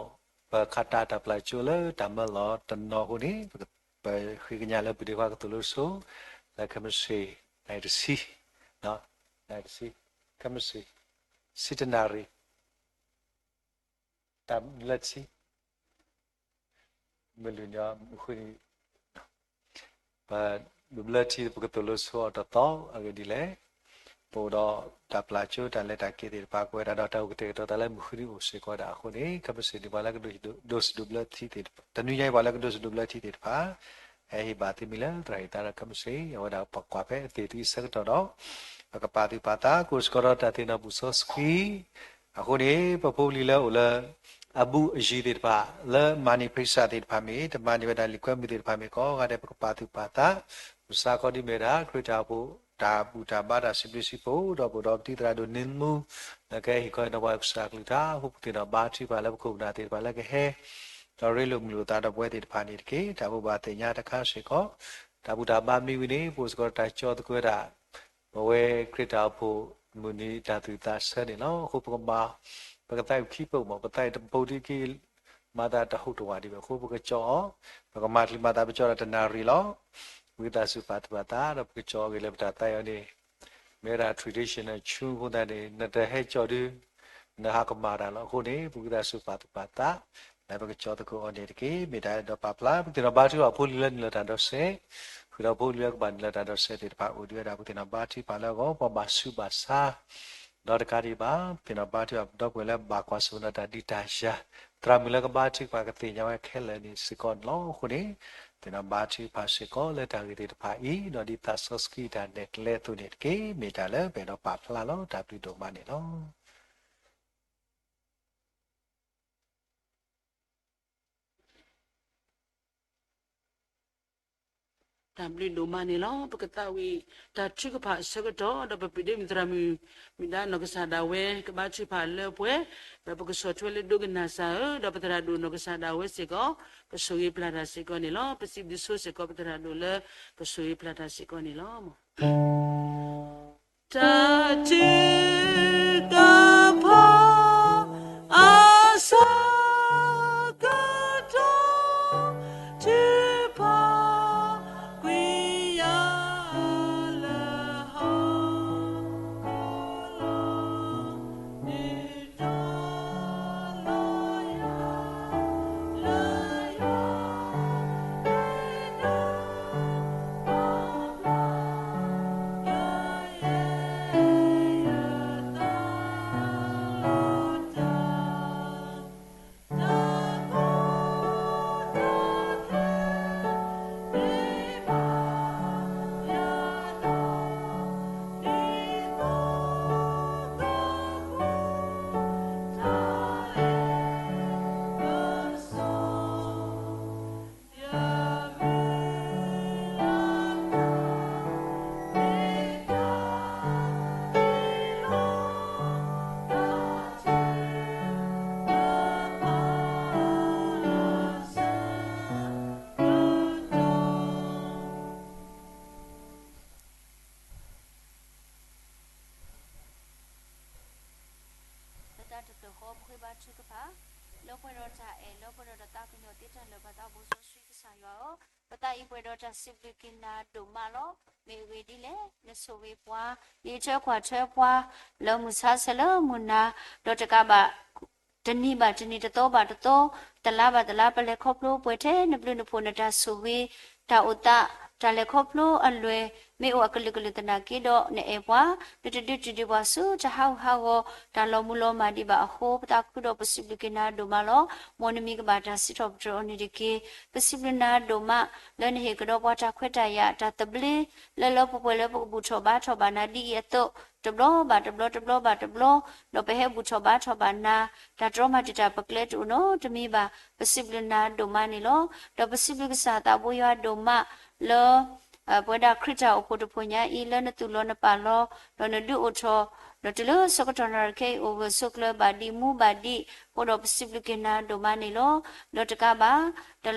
ပခးတၢ်တၢ်ပျၢ်ကၠိလၢတၢ်မၢလီၤတနီၤအဃိန့ၣ် ပဃ့ကညးလၢပဒ့ခွါကသိၣ်လိဆိ လၢခဲမုၢ်ဆ့ၣ် နၣ်ရံၣ်တဆံ နၣ်ရံၣ်တဆံ ခဲမုၢ်ဆ့ၣ် ဆံတနၣ်ရံၣ် တၢ်ဘျၢထံ မုၢ်လွံၢ်နံၤ မုၢ်ဃုနံၤ ပဒိးဘျၢထံ ပကသိၣ်လိဆိအီၤတသီ အဂ့ၢ်ဒ်လဲၣ် ပအိၣ်ဒီးတၢ်ပျၢ်ကၠိ တၢ်လဲၤတၢ်က့ၤသ့ၣ်တဖၣ် ပဝဲဒၣ်ဒီးတၢ်အိၣ်ကတဲာ်ကတီၤသးလၢမုၢ်ဃုနံၤအိၣ်စ့ၢ်ကီးဒၣ်အဃိန့ၣ် ခဲမုၢ်ဆ့ၣ်န့ၣ် ပှၤလၢကဒိးစံးဒိးဘျၢထံသ့ၣ်တဖၣ် တနွံညါအံၤပှၤလၢကဒိးစံးဒိးဘျၢထံသ့ၣ်တဖၣ် ဟဲဟ့ၣ်ဘၣ်သုမံၤလၢသရၣ်ဟ့ၣ်သးဒီးခဲမုၢ်ဆ့ၣ် အဝဲဒၣ်ပကွၢ်ဖဲအသ့ၣ်သုအဆၢကတီၢ်ဒီး ပကပာ်သူၣ်ပာ်သး ကအိၣ်စ့ၢ်ကီးဒီးတၢ်သ့ၣ်နီၣ်ဘူၣ်စီဆှံ အဃိန့ၣ် ပဖိပလံၤလၢအိၣ်လၢ အဘူးအယံၤသ့ၣ်တဖၣ် လၢမၤန့ၢ် praise သ့ၣ်တဖၣ်မ့ၢ် တမၤန့ၢ်ဝဲဒၣ်လံာ်ကွဲမုာ်သ့ၣ်တဖၣ်မ့ၢ် ကိးဂၤဒဲး ပကပာ်သူၣ်ပာ်သး ပစးခီဒ်မ့ၢ်ဒၣ် ခရံာ်တၢ်အိၣ်ဖှိၣ် တၢ်ဘူၣ်တၢ်ဘါတၢ်စံးဘျုးစံးဖှိၣ် ဒီးပအိၣ်ဒီးပတံၤသရၣ်ဒိၣ်န့ၣ်မူ လၢကဟဲဟ့ၣ်ခီဟ့ၣ်နီၤပှၤကစၢ်ကလုၢ်ကထါ အဃိပကသ့ၣ်နီၣ်ဘါထုကဖၣ်လၢပခိၣ်ပနၢ်သ့ၣ်တဖၣ်လၢကဟဲ ဒီးရ့လိာ်မုာ်လိာ်သးဒီးပဝဲသ့ၣ်တဖၣ်န့ၣ်တက့ၢ်. တၢ်ဘိးဘၣ်သ့ၣ်ညါတခါစ့ၢ်ကီး တၢ်ဘူၣ်တၢ်ဘါမံဝံၤန့ၣ် ပအိၣ်စ့ၢ်ကီးတၢ်ကၠီသကိးဝဲဒၣ် ပဝဲခရံာ်တၢ်အိၣ်ဖှိၣ်မုၢ်နံၤတၢ်သူၣ်ဝံၣ်သးဆၢန့ၣ်လီၤ. အဃိပကမၤ ပကသးအုၣ်ခံပူၤမး ပသးအုၣ်တပူၤဒ်က့ၤ မၤသးတဟူးတဝးဒံးဘၣ်အဃိ ပကကၠီအီၤ ပကမၤချံမၤသးပကၠီတၢ်တနၣ်ရံၣ်လီၤ. ဝံသးစူၤပာ်သူၣ်ပာ်သးဒီးပကကၠီအီၤဂ့ၤလၢပတၢ်သးအံၤန့ၣ် မ့ၢ်ဝဲဒၣ် traditional tune အဃိသတးန့ၣ် နတဟဲကၠီဒုး နဟးကမၣ်တၢ်လီၤ. အဃိန့ၣ် ပဝံသးစူၤပာ်သူၣ်ပာ်သး လၢပကကၠီသကိးအီၤန့ၣ်တက့ၢ်. မ့ၢ်တၢ်အဲၣ်ဒိးပာ်ဖျါ ပကသ့ၣ်နီၣ်ဘါထုကဖၣ်ဖိလံၤလၢနုာ်လီၤတၢ်ဒီးစဲး ဃုာ်ဒီးဖိလံၤလၢကဘၣ်နုာ်လီၤတၢ်ဒီးစဲးသ့ၣ်တဖၣ်အိၣ်ဒံးဝဲဒၣ် ပကသ့ၣ်နီၣ်ဘါထုကဖၣ်လၢအဂီၢ် ပှၤဘၣ်ဆူးဘၣ်ဆါ ဒီးတကးဒံးဘၣ် ပသ့ၣ်နီၣ်ဘါထုကဖၣ်ဒီပုၢ်ဝဲၢ်လၢဘၣ်ကွၢ်ဆၢၣ်မဲာ်ဒီးတၢ်ဒုးတၢ်ယၤ သရၣ်မုၣ်လၢကဘါထုကဖၣ်ကသ့ၣ်ညါဝဲခဲလၢာ်န့ၣ်စ့ၢ်ကီးန့ၣ်လီၤ. အဃိန့ၣ် သ့ၣ်နီၣ်ဘါထုကဖၣ်စ့ၢ်ကီးလၢတၢ်ဂ့ၢ်သ့ၣ်တဖၣ်အံၤ ဒီးဒ်သးစီဆှံတၢ်နဲၣ်ကျဲအသိးန့ၣ်တက့ၢ်. မ့ၢ်တၢ်လၢပအဲၣ်ဒိးပာ်ဖျါလီၤ. တၢ်ဘျုးဒိၣ်မးန့ၣ်လီၤ. တၢ်ဘျုးဒိၣ်မးန့ၣ်လီၤ. ပကသးဝံၣ်တၢ်ထုကဖၣ်အဆၢကတီၢ် ဒီးပပျံၤဒ့မုၢ်သရၣ်မုၣ် မ့ၢ်ဒၣ်နီၢ်ကစၢ်ဒၣ်ဝဲ ကဘါထုကဖၣ်လၢပှဲၤ, ဒီးပကဆီၣ်ထွဲလၢဒိကနၣ်စၢ်ဧၢ, ဒီးပသရၣ်ဒိၣ်နီၢ်ကစၢ်ဒၣ်ဝဲစ့ၢ်ကီး ကဆိၣ်ဂ့ၤပျၢ်တၢ်စ့ၢ်ကီးန့ၣ်လီၤ. ပစံးဘျုးဆိစ့ၢ်ကီးပသရၣ်ဒိၣ်လၢ ကဆိၣ်ဂ့ၤပျၢ်တၢ်စ့ၢ်ကီးန့ၣ်လီၤ. တၢ်ထုကဖၣ် အဆၢကတီၢ် ထုကဖၣ်ကွံာ်ယၤလၢဟီၣ်ခိၣ်လီၤ. လၢတၢ်တဖျၢၣ်ဃီ ပဃ့ဘါထုကဖၣ် လၢပှဲၤဒီးတၢ်အဲၣ် လၢပှဲၤဒီးတၢ်သးကညီၤသ့တၢ်လၢာ် ပသးဘိစီဆှံကစၢ်ယွၤဧၢ, ပသးအံၤပှဲၤဒီးတၢ်စံးဘျုးက့ၤနၤဒိၣ်မးလီၤ. မ့ၢ်အဂ့ၢ်ဒ်လဲၣ်, နဆိၣ်ဂ့ၤပှၤ, နအံးထွဲကွၢ်ထွဲပှၤ လၢမုၢ်ဆါဆဲးလၢမုၢ်နၤ, ဒီးတကးဘၣ် တနံၤဘၣ်တနံၤ တသီဘၣ်တသီ, တလါဘၣ်တလါ ပလဲၤခီဖျိပှဲၤထဲနဘျုးနဖှိၣ် နတၢ်ဆိၣ်ဂ့ၤ, တၢ်အိၣ်သး, တၢ်လဲၤခီဖျိအလွဲၢ် မ့ၢ်အိၣ်အကလုာ်ကလုာ်သနာ်က့ဒီး နအဲၣ်ပှၤ, နတဒုးတဒုးပှၤဆူတၢ်ဟးဂူာ်ဟးဂီၤ တၢ်လီၤမုၢ်လီၤမၢ်ဒံးဘၣ်အဃိ ပသးခုဒီးပစံးဘျုးက့ၤနၤဒိၣ်မးလီၤ. မ်နမံၤကဘၣ်တၢ်စံးထီၣ်ပတြၢၤအီၤန့ၣ်တက့ၢ်. ပစံးဘျုးနၤဒိၣ်မး လၢနဟ့ၣ်ကဒီးပှၤတၢ်ခွဲးတၢ်ယာ် တၢ်သဘျ့ လၢလၢပှဲၤပှဲၤလၢပကဘူၣ်ထီၣ်ဘါထီၣ်ဘၣ်နၤဒ်အံၤအသိး တဘျီဘၣ်တဘျီ တဘျီဘၣ်တဘျီ, ဒီးပဟဲဘူၣ်ထီၣ်ဘါထီၣ်ဘၣ်နၤ, တၢ်တြီမၤတံာ်တာ်ပကျဲတအိၣ်နီတမံၤဘၣ်. ပစံးဘျုးနၤဒိၣ်မးန့ၣ်လီၤ. ဒီးပစံးဘျုးကစၢ်သးဘိယွၤဒိၣ်မး လၢ ပဝဲဒၣ်ခရံာ်တၢ်အိၣ်ဖှိၣ်တဖှိၣ်ညါအံၤ လၢနသူၣ်လီၤနပာ်လီၤ ဒီးနဒုးအိၣ်ထီၣ် ဒီးတုၤလၢဆၢကတီၢ်နၣ်ရံၣ်ခဲအံၤ အိၣ်ဂၢၢ်ဆိးကျၢၤဘၣ်ဒံးမူဘၣ်ဒံး, အဃိဒီးပစံးဘျုးက့ၤနၤဒိၣ်မးန့ၣ်လီၤ. ဒီးတကးဘၣ်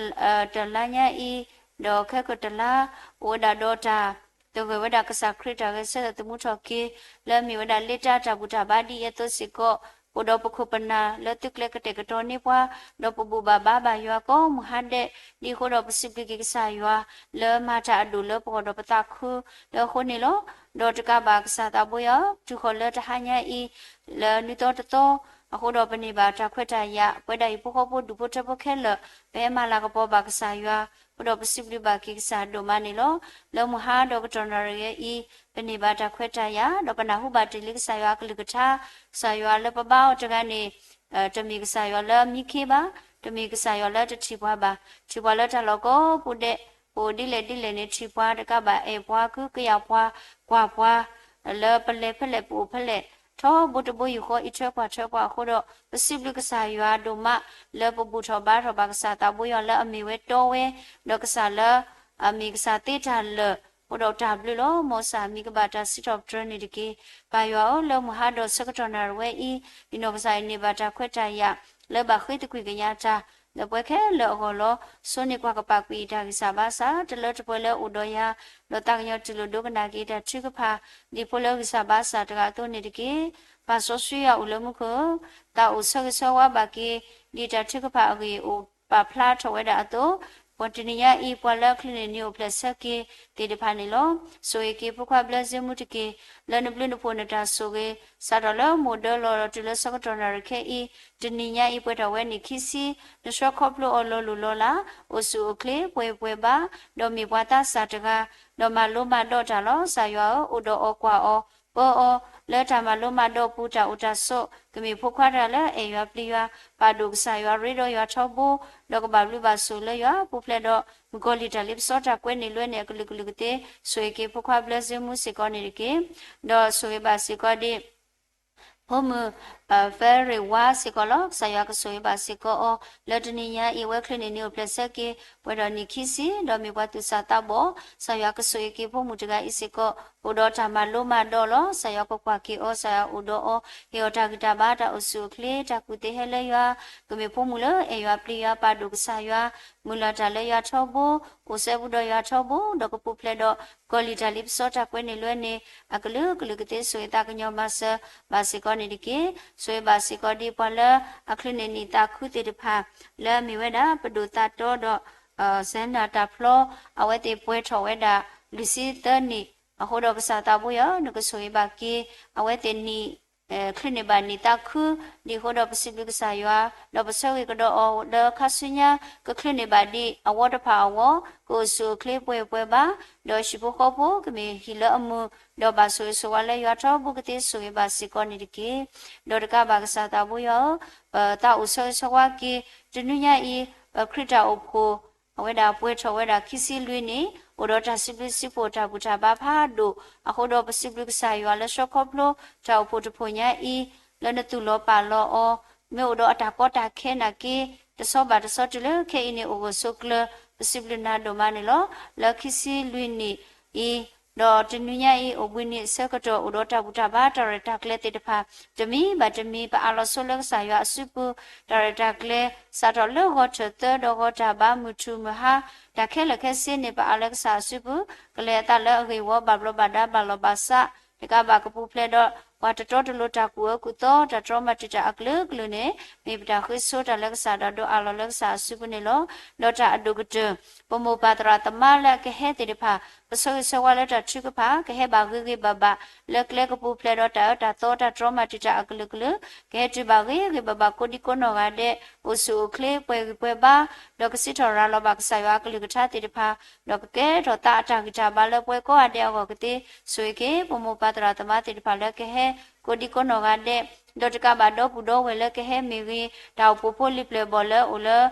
တလါညါအံၤ ဒီးခဲကတလါ အိၣ်ဝဲဒၣ်ဒီးတၢ် သဂၢၢ်ဝဲဒၣ်ကစၢ်ခရံာ်တၢ်ဂဲၤဆၢထၢၣ်သမူထီၣ်က့ၤ လၢအမ့ၢ်ဝဲဒၣ်လ့တၢ်တၢ်ဘူၣ်တၢ်ဘါဒ်အံၤအသိးစ့ၢ်ကီး, အိၣ်ဒီးပခိၣ်ပနၢ်လၢသုကျဲကတဲာ်ကတီၤန့ၢ်ပှၤ, ဒီးပဘူၣ်ဘၣ်ဘါဘၣ်ယွၤကိးမုၢ်ဟါဒဲး, ဒ်အဃိဒီးပစံးဘျုးက့ၤကစၢ်ယွၤ လၢမၤတၢ်အဒိၣ်လၢပဂီၢ်ဒီးပသးခုလၢအဃိန့ၣ်လီၤ. ဒီးတကးဘၣ်ကစၢ်သးဘိယွၤ တုၤဃီၤလၢတဟါညါအံၤ လၢနုသီတသီ အဃိဒီးပနံၣ်ဘၣ်တၢ်ခွဲးတၢ်ယာ် ပဝဲဒၣ်ဟံၣ်ဖိဃီဖိဒူၣ်ဖိထၢဖိခဲလၢာ် ပဟဲမၤလၤကပီၤဘၣ်ကစၢ်ယွၤ, အဃိဒီးပစံးဘျုးဘၣ်က့ၤကစၢ်ဒိၣ်မးန့ၣ်လီၤ. လၢမုၢ်ဟါဒီးကတီၢ်နၣ်ရံၣ်အံၤ ပနံၣ်ဘၣ်တၢ်ခွဲးတၢ်ယာ် ဒီးပနၢ်ဟူဘၣ်တ့ၢ်လံကစၢ်ယွၤအကလုၢ်ကထါ, ကစၢ်ယွၤလၢပဘါအီၤတဂၤန့ၣ် တမ့ၢ်ကစၢ်ယွၤလၢအမံခ့ဘၣ်, တမ့ၢ်ကစၢ်ယွၤလၢတထံၣ်ပှၤဘၣ်, ထံၣ်ပှၤလၢတၢ်လီၢ်ကိးပူၤဒဲး, ပအိၣ်ဒ်လဲၣ်ဒ်လဲၣ်န့ၣ် ထံၣ်ပှၤတကးဘၣ် အဲၣ်ပှၤ ကဟုကယာ်ပှၤ ကွၢ်ပှၤ လၢပလဲၤဖဲလဲၣ်ပအိၣ်ဖဲလဲၣ် ထီဘိတဘိယူၢ်ဃီ အံးထွဲကွၢ်ထွဲပှၤအဃိဒီး ပစံးဘျုးကစၢ်ယွၤဒိၣ်မး လၢပဘူၣ်ထီၣ်ဘါထီၣ်ဘၣ်ကစၢ်သးဘိယွၤလၢအမ့ၢ်ဝဲတီဝဲ, ဒီးကစၢ်လၢ အမ့ၢ်ကစၢ်သ့တၢ်လၢာ်, အဃိဒီးတၢ်ဘျုးလီၤ. မ်ကစၢ်မံၤကဘၣ်တၢ်စံးထီၣ်ပတြၢၤန့ၣ်တက့ၢ်. ပၢ်ယွၤဧၢ, လၢမုၢ်ဟါဒီးဆၢကတီၢ်နၣ်ရံၣ်ဝဲအံၤ, ဒ်နီၢ်ကစၢ်အံၤန့ၢ်ဘၣ်တၢ်ခွဲးတၢ်ယာ် လၢဘၣ်ဃ့သကွံာ်ကညးတၢ် လၢပှဲၤခဲလၢာ်အဂီၢ်လီၤ. စိန့ၢ်ကွၢ်ကပာ်ကွံာ်အံၤတၢ်ဂံၢ်စၢ်ဘါစၢ် တလၢတပှဲၤလၢအအိၣ်ဒီးယၤ, ဒီးသးကညီၤတူၢ်လိာ်ဒိကနၣ်က့ၤတၢ်ထုကဖၣ် ဒ်ဖိလၢဂံၢ်စၢ်ဘါစၢ်တဂၤအသိးန့ၣ်တက့ၢ်. ပၢ်စီဆှံယွၤအိၣ်လၢမူခိၣ်ဧၢ, သးအိၣ်ဆၢဂ့ၤဆၢဝါဘၣ်က့ၤ ဒ်တၢ်ထုကဖၣ်အဂ့ၢ်အိၣ်ပာ်ဖျါထီၣ်ဝဲဒၣ်အသိး, ပှၤတနံၤညါအံၤ ပှၤလၢအချုးန့ၢ်နံၤအိၣ်ဖျဲၣ်ဆၢက့ၤသ့ၣ်တဖၣ်န့ၣ်လီၤ. ဆိၣ်ဂ့ၤက့ၤဖိခွါဘျၢစ့မူတက့ၢ်. လၢနဘျုးနဖှိၣ်နတၢ်ဆိၣ်ဂ့ၤ စးထီၣ်လၢမိၢ်ဒၢလီၤဒီးတုၤလၢဆၢကတီၢ်နၣ်ရံၣ်ခဲအံၤ, တနံၤညါအံၤပှဲၤထီၣ်ဝဲနံၣ်ခံဆံ, နဆှၢခီဖျိအီၤလီၤလိၢ်လီၤလး, အိၣ်ဆူၣ်အိၣ်ချ့ ပှဲၤပှဲၤဘါ, ဒီးမ့ၢ်ပှၤသးစၢ်တဂၤ, ဒီးမၤလိမၤဒိးတၢ်လီၤ. ကစၢ်ယွၤဧၢ, အိၣ်ဒီးအီၤကွၢ်အီၤ ပၢအီၤ လၢတၢ်မၤလိမၤဒိးပူၤ တၢ်အိၣ်တၢ်ဆိး, ကမ့ၢ်ဖိခွါတဂၤလၢအအဲၣ်ယွၤပျံၤယွၤ, ပာ်ဒိၣ်ကစၢ်ယွၤရ့ဒီးယွၤထီဘိ, ဒီးကဘၣ်ဘျုးဘၣ်ဆိၣ်လၢယွၤပူၤဖျဲးဒီး မုၣ်ကီၤလံၢ်တၢ်လ့ပစီတၢ်ကွဲန့ၢ်လွဲန့ၣ်အကလုာ်ကလုာ်ကသ့, ဆိၣ်ဂ့ၤက့ၤဖိခွါဘျၢစ့မူစ့ၢ်ကီးန့ၣ်တက့ၢ်. ဒီးဆိၣ်ဂ့ၤဘၣ်စ့ၢ်ကီးဒ် ဖိမုၣ် Ferre Wah စ့ၢ်ကီးလီၤ. ကစၢ်ယွၤကဆိၣ်ဂ့ၤဘၣ်စ့ၢ်ကီးအီၤ လၢတနံၤညါအံၤ အဝဲချုးန့ၢ်နံၣ်အိၣ်ဖျဲၣ်ဆၢက့ၤ ပှဲၤဒီးနံၣ်ခံဆံ ဒီးမ့ၢ်ပှၤသူၣ်စၢ်သးဘီၣ်, ကစၢ်ယွၤကဆိၣ်ဂ့ၤက့ၤဖိမုၣ်တဂၤအံၤစ့ၢ်ကီး အိၣ်ဒီးတၢ်မၤလိမၤဒိးလီၤ. ကစၢ်ယွၤကကွၢ်က့ၤအီၤ, ကစၢ်ယွၤအိၣ်ဒီးအီၤ, ဟ့ၣ်အီၤတၢ်ဂံၢ်တၢ်ဘါ တၢ်အိၣ်ဆူၣ်အိၣ်ချ့, တၢ်ကူၣ်သ့ဟဲလၢယွၤ, ကမ့ၢ်ဖိမုၣ်လၢအဲၣ်ယွၤပျံၤယွၤ ပာ်ဒိၣ်ကစၢ်ယွၤ, မုၢ်လၢ်တၢ်လၢယွၤထီဘိ, အိၣ်စဲဘူးဒီးယွၤထီဘိ, ဒီးကပူၤဖျဲးဒီး ကီၢ်လံၣ်တၢ်လံပစီတၢ်ကွဲန့ၣ်လွဲန့ၣ် အကလုာ်ကလုာ်ကသ့ ဆိၣ်ဂ့ၤသးကညီၤမၤစၢၤဘၣ်စ့ၢ်ကီးန့ၣ်တက့ၢ်. ဆိၣ်ဂ့ၤဘၣ်စ့ၢ်ကီးဒ်ပှၤလၢအချုးန့ၢ်နံၣ်သးခုသ့ၣ်တဖၣ် လၢအမ့ၢ်ဝဲဒၣ် ပဒိၣ်သးတီဒီး စဲနၤတၢ်ဖျီ အဝဲသ့ၣ်ပှဲၤထီၣ်ဝဲဒၣ် လွံၢ်ဆံသၢနံၣ်, အဃိဒီးကစၢ်သးဘိယွၤဧၢ, နကဆိၣ်ဂ့ၤဘၣ်က့ၤ အဝဲသ့ၣ်နံၣ် ချုးန့ၢ်ဘၣ်နံၣ်သးခု, ဒ်အဃိဒီးပစံးဘျုးကစၢ်ယွၤ, ဒီးပဆၢဂ့ၤကဒီးအီၤလၢခါဆူညါ ကချုးန့ၢ်ဘၣ်ဒ်အဝီတဖၣ်အဂီၢ်, ကအိၣ်ဆူၣ်အိၣ်ချ့ပှဲၤပှဲၤဘၣ်, ဒီးဟံၣ်ဖိဃီဖိကမ့ၢ်ဟံၣ်လၢအမုာ်, ဒီးဘၣ်ဆိၣ်ဂ့ၤဆိၣ်ဝါလၢယွၤထီဘိကသ့ ဆိၣ်ဂ့ၤဘၣ်စ့ၢ်ကီးန့ၣ်တက့ၢ်. ဒီးတကးဘၣ်ကစၢ်သးဘိယွၤဧၢ, ပသးအိၣ်ဆၢဂ့ၤဆၢဝါက့ၤ တနွံညါအံၤ ပခရံာ်တၢ်အိၣ်ဖှိၣ် အဝဲဒၣ်ပှဲၤထီၣ်ဝဲဒၣ်ခံဆံလွံၢ်နံၣ်, အိၣ်ဒီးတၢ်စံးဘျုးစံးဖှိၣ်တၢ်ဘူၣ်တၢ်ဘါဖးဒိၣ်, အဃိဒီးပစံးဘျုးကစၢ်ယွၤလၢဆှၢခီဖျိ တၢ်အိၣ်ဖှိၣ်တဖှိၣ်ညါအံၤ လၢနသူၣ်လီၤပာ်လီၤအီၤ, မ့ၢ်အိၣ်ဒီးအတၢ်ကီတၢ်ခဲနာ်က့ တဆီဘၣ်တဆီတုၤလၢခဲအံၤန့ၣ် အိၣ်ဂၢၢ်ဆိးကျၢၤ, ပစံးဘျုးနၤဒိၣ်မးန့ၣ်လီၤ. လၢခံဆံလွံၢ်နံၣ်အံၤ ဒီးတနွံညါအံၤ အိၣ်ဘှံးနံၤအဆၢကတီၢ် အိၣ်ဒီးတၢ်ဘူၣ်တၢ်ဘါတၢ်ရဲၣ်တၢ်ကျဲၤသ့ၣ်တဖၣ် တမံၤဘၣ်တမံၤ ပအးလီၤဆိလၢကစၢ်ယွၤအစုပူၤ, တၢ်ရဲၣ်တၢ်ကျဲၤ စးထီၣ်လၢဂီၤထၢၣ်သၢဒီးဂီၤတၢ်ဘါ မုၢ်ထူၣ်မုၢ်ဟါ, တၢ်ခဲလၢာ်ခဲဆ့န့ၣ် ပအးလၢကစၢ်အစုပူၤ, ကလဲၤအသးလၢအဂ့ၢ်ဝီ ဘၣ်ဘျီးဘၣ်ဒါ ဘၣ်လီၤဘၣ်စး, တကးဘၣ်ကပူၤဖျဲးဒီး ပှၤတတီတလိၤတၢ်ကူၣ်အၢကူၣ်သီ တၢ်တြီမၤတံာ်တာ်အကလုာ်ကလုာ်န့ၣ် မ့ၢ်ပတၢ်ဃ့ဆိတၢ်လၢကစၢ်ဒီးဒိးအးလီၤလၢကစၢ်အစုပူၤန့ၣ်လီၤ. ဒီးတၢ်အဒိၣ်ကတၢၢ် ပမိၢ်ပၢ်သရၣ်သမါလၢအကဟဲသ့ၣ်တဖၣ် ပဆၢဂ့ၤဆၢဝါလၢတၢ်ထုကဖၣ် ကဟဲဘၣ်ဂ့ၤဂ့ၤဘၣ်ဘၣ် လၢကျဲကပူၤဖျဲးဒီးတၢ်အၢတၢ်သီ တၢ်တြီမၤတံာ်တာ်အကလုာ်ကလုာ် ကဟဲတုၤဘၣ်ဂ့ၤဂ့ၤဘၣ်ဘၣ် ကိးဒံကိးနီၢ်ဂၤဒဲး အိၣ်ဆူၣ်အိၣ်ချ့ ပှဲၤဂံၢ်ပှဲၤဘါ ဒီးကစံးထီၣ်ရၤလီၤဘၣ်ကစၢ်ယွၤအကလုၢ်ကထါသ့ၣ်တဖၣ် ဒီးကကဲထီၣ်သးအတၢ်ဂံၢ်တၢ်ဘါလၢပှၤကိးဂၤဒဲးအဂီၢ်ကသ့, ဆိၣ်ဂ့ၤက့ၤ ပမိၢ်ပၢ်သရၣ်သမါသ့ၣ်တဖၣ်လၢကဟဲ ကိးဒံကိးနီၢ်ဂၤဒဲး, ဒီးတကးဘၣ်ဒီပုၢ်ဒီဝဲၢ်လၢကဟဲမ့ၢ်ဂ့ၤ, တၢ်အိၣ်ဖှိၣ်ဖိလံၤပျဲၢ်ဘီၣ်လၢအိၣ်လၢ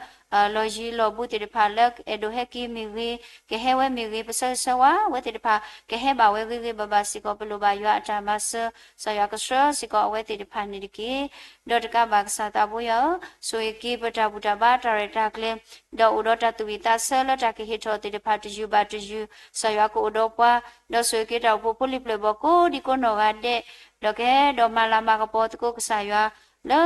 လီၢ်ယံၤလီၢ်ဘူးသ့ၣ်တဖၣ်လၢအဲၣ်ဒိးဟဲက့ၤမ့ၢ်ဂ့ၤ, ကဟဲဝဲမ့ၢ်ဂ့ၤ, ပဆၢဂ့ၤဆၢဝါဝဲသ့ၣ်တဖၣ် ကဟဲဘၣ်ဝဲဂ့ၤဂ့ၤဘၣ်ဘၣ်စ့ၢ်ကီး ပလိၣ်ဘၣ်ယွၤအတၢ်မၤစၢၤ, ကစၢ်ယွၤကဆှၢစ့ၢ်ကီးအဝဲသ့ၣ်တဖၣ်န့ၣ်တက့ၢ်. ဒီးတကးဘၣ်ကစၢ်သးဘိယွၤဧၢ, ဆိၣ်ဂ့ၤက့ၤပတၢ်ဘူၣ်တၢ်ဘါတၢ်ရဲၣ်တၢ်ကျဲၤ, ဒီးအိၣ်ဒီးတၢ်သူၣ်ဝံၣ်သးဆၢလၢတၢ်ကဟ့ၣ်ထီၣ်သ့ၣ်တဖၣ်တယုၢ်ဘၣ်တယုၢ်, ကစၢ်ယွၤကအိၣ်ဒီးပှၤ, ဒီးဆိၣ်ဂ့ၤက့ၤတၢ်အိၣ်ဖှိၣ်ဖိလံၤပျဲၢ်ဘီၣ်ကိးဒံကိးနီၢ်ဂၤဒဲး, ဒီးကဟဲဒီးမၤလၤမၤကပီၤသကိးကစၢ်ယွၤ လၢ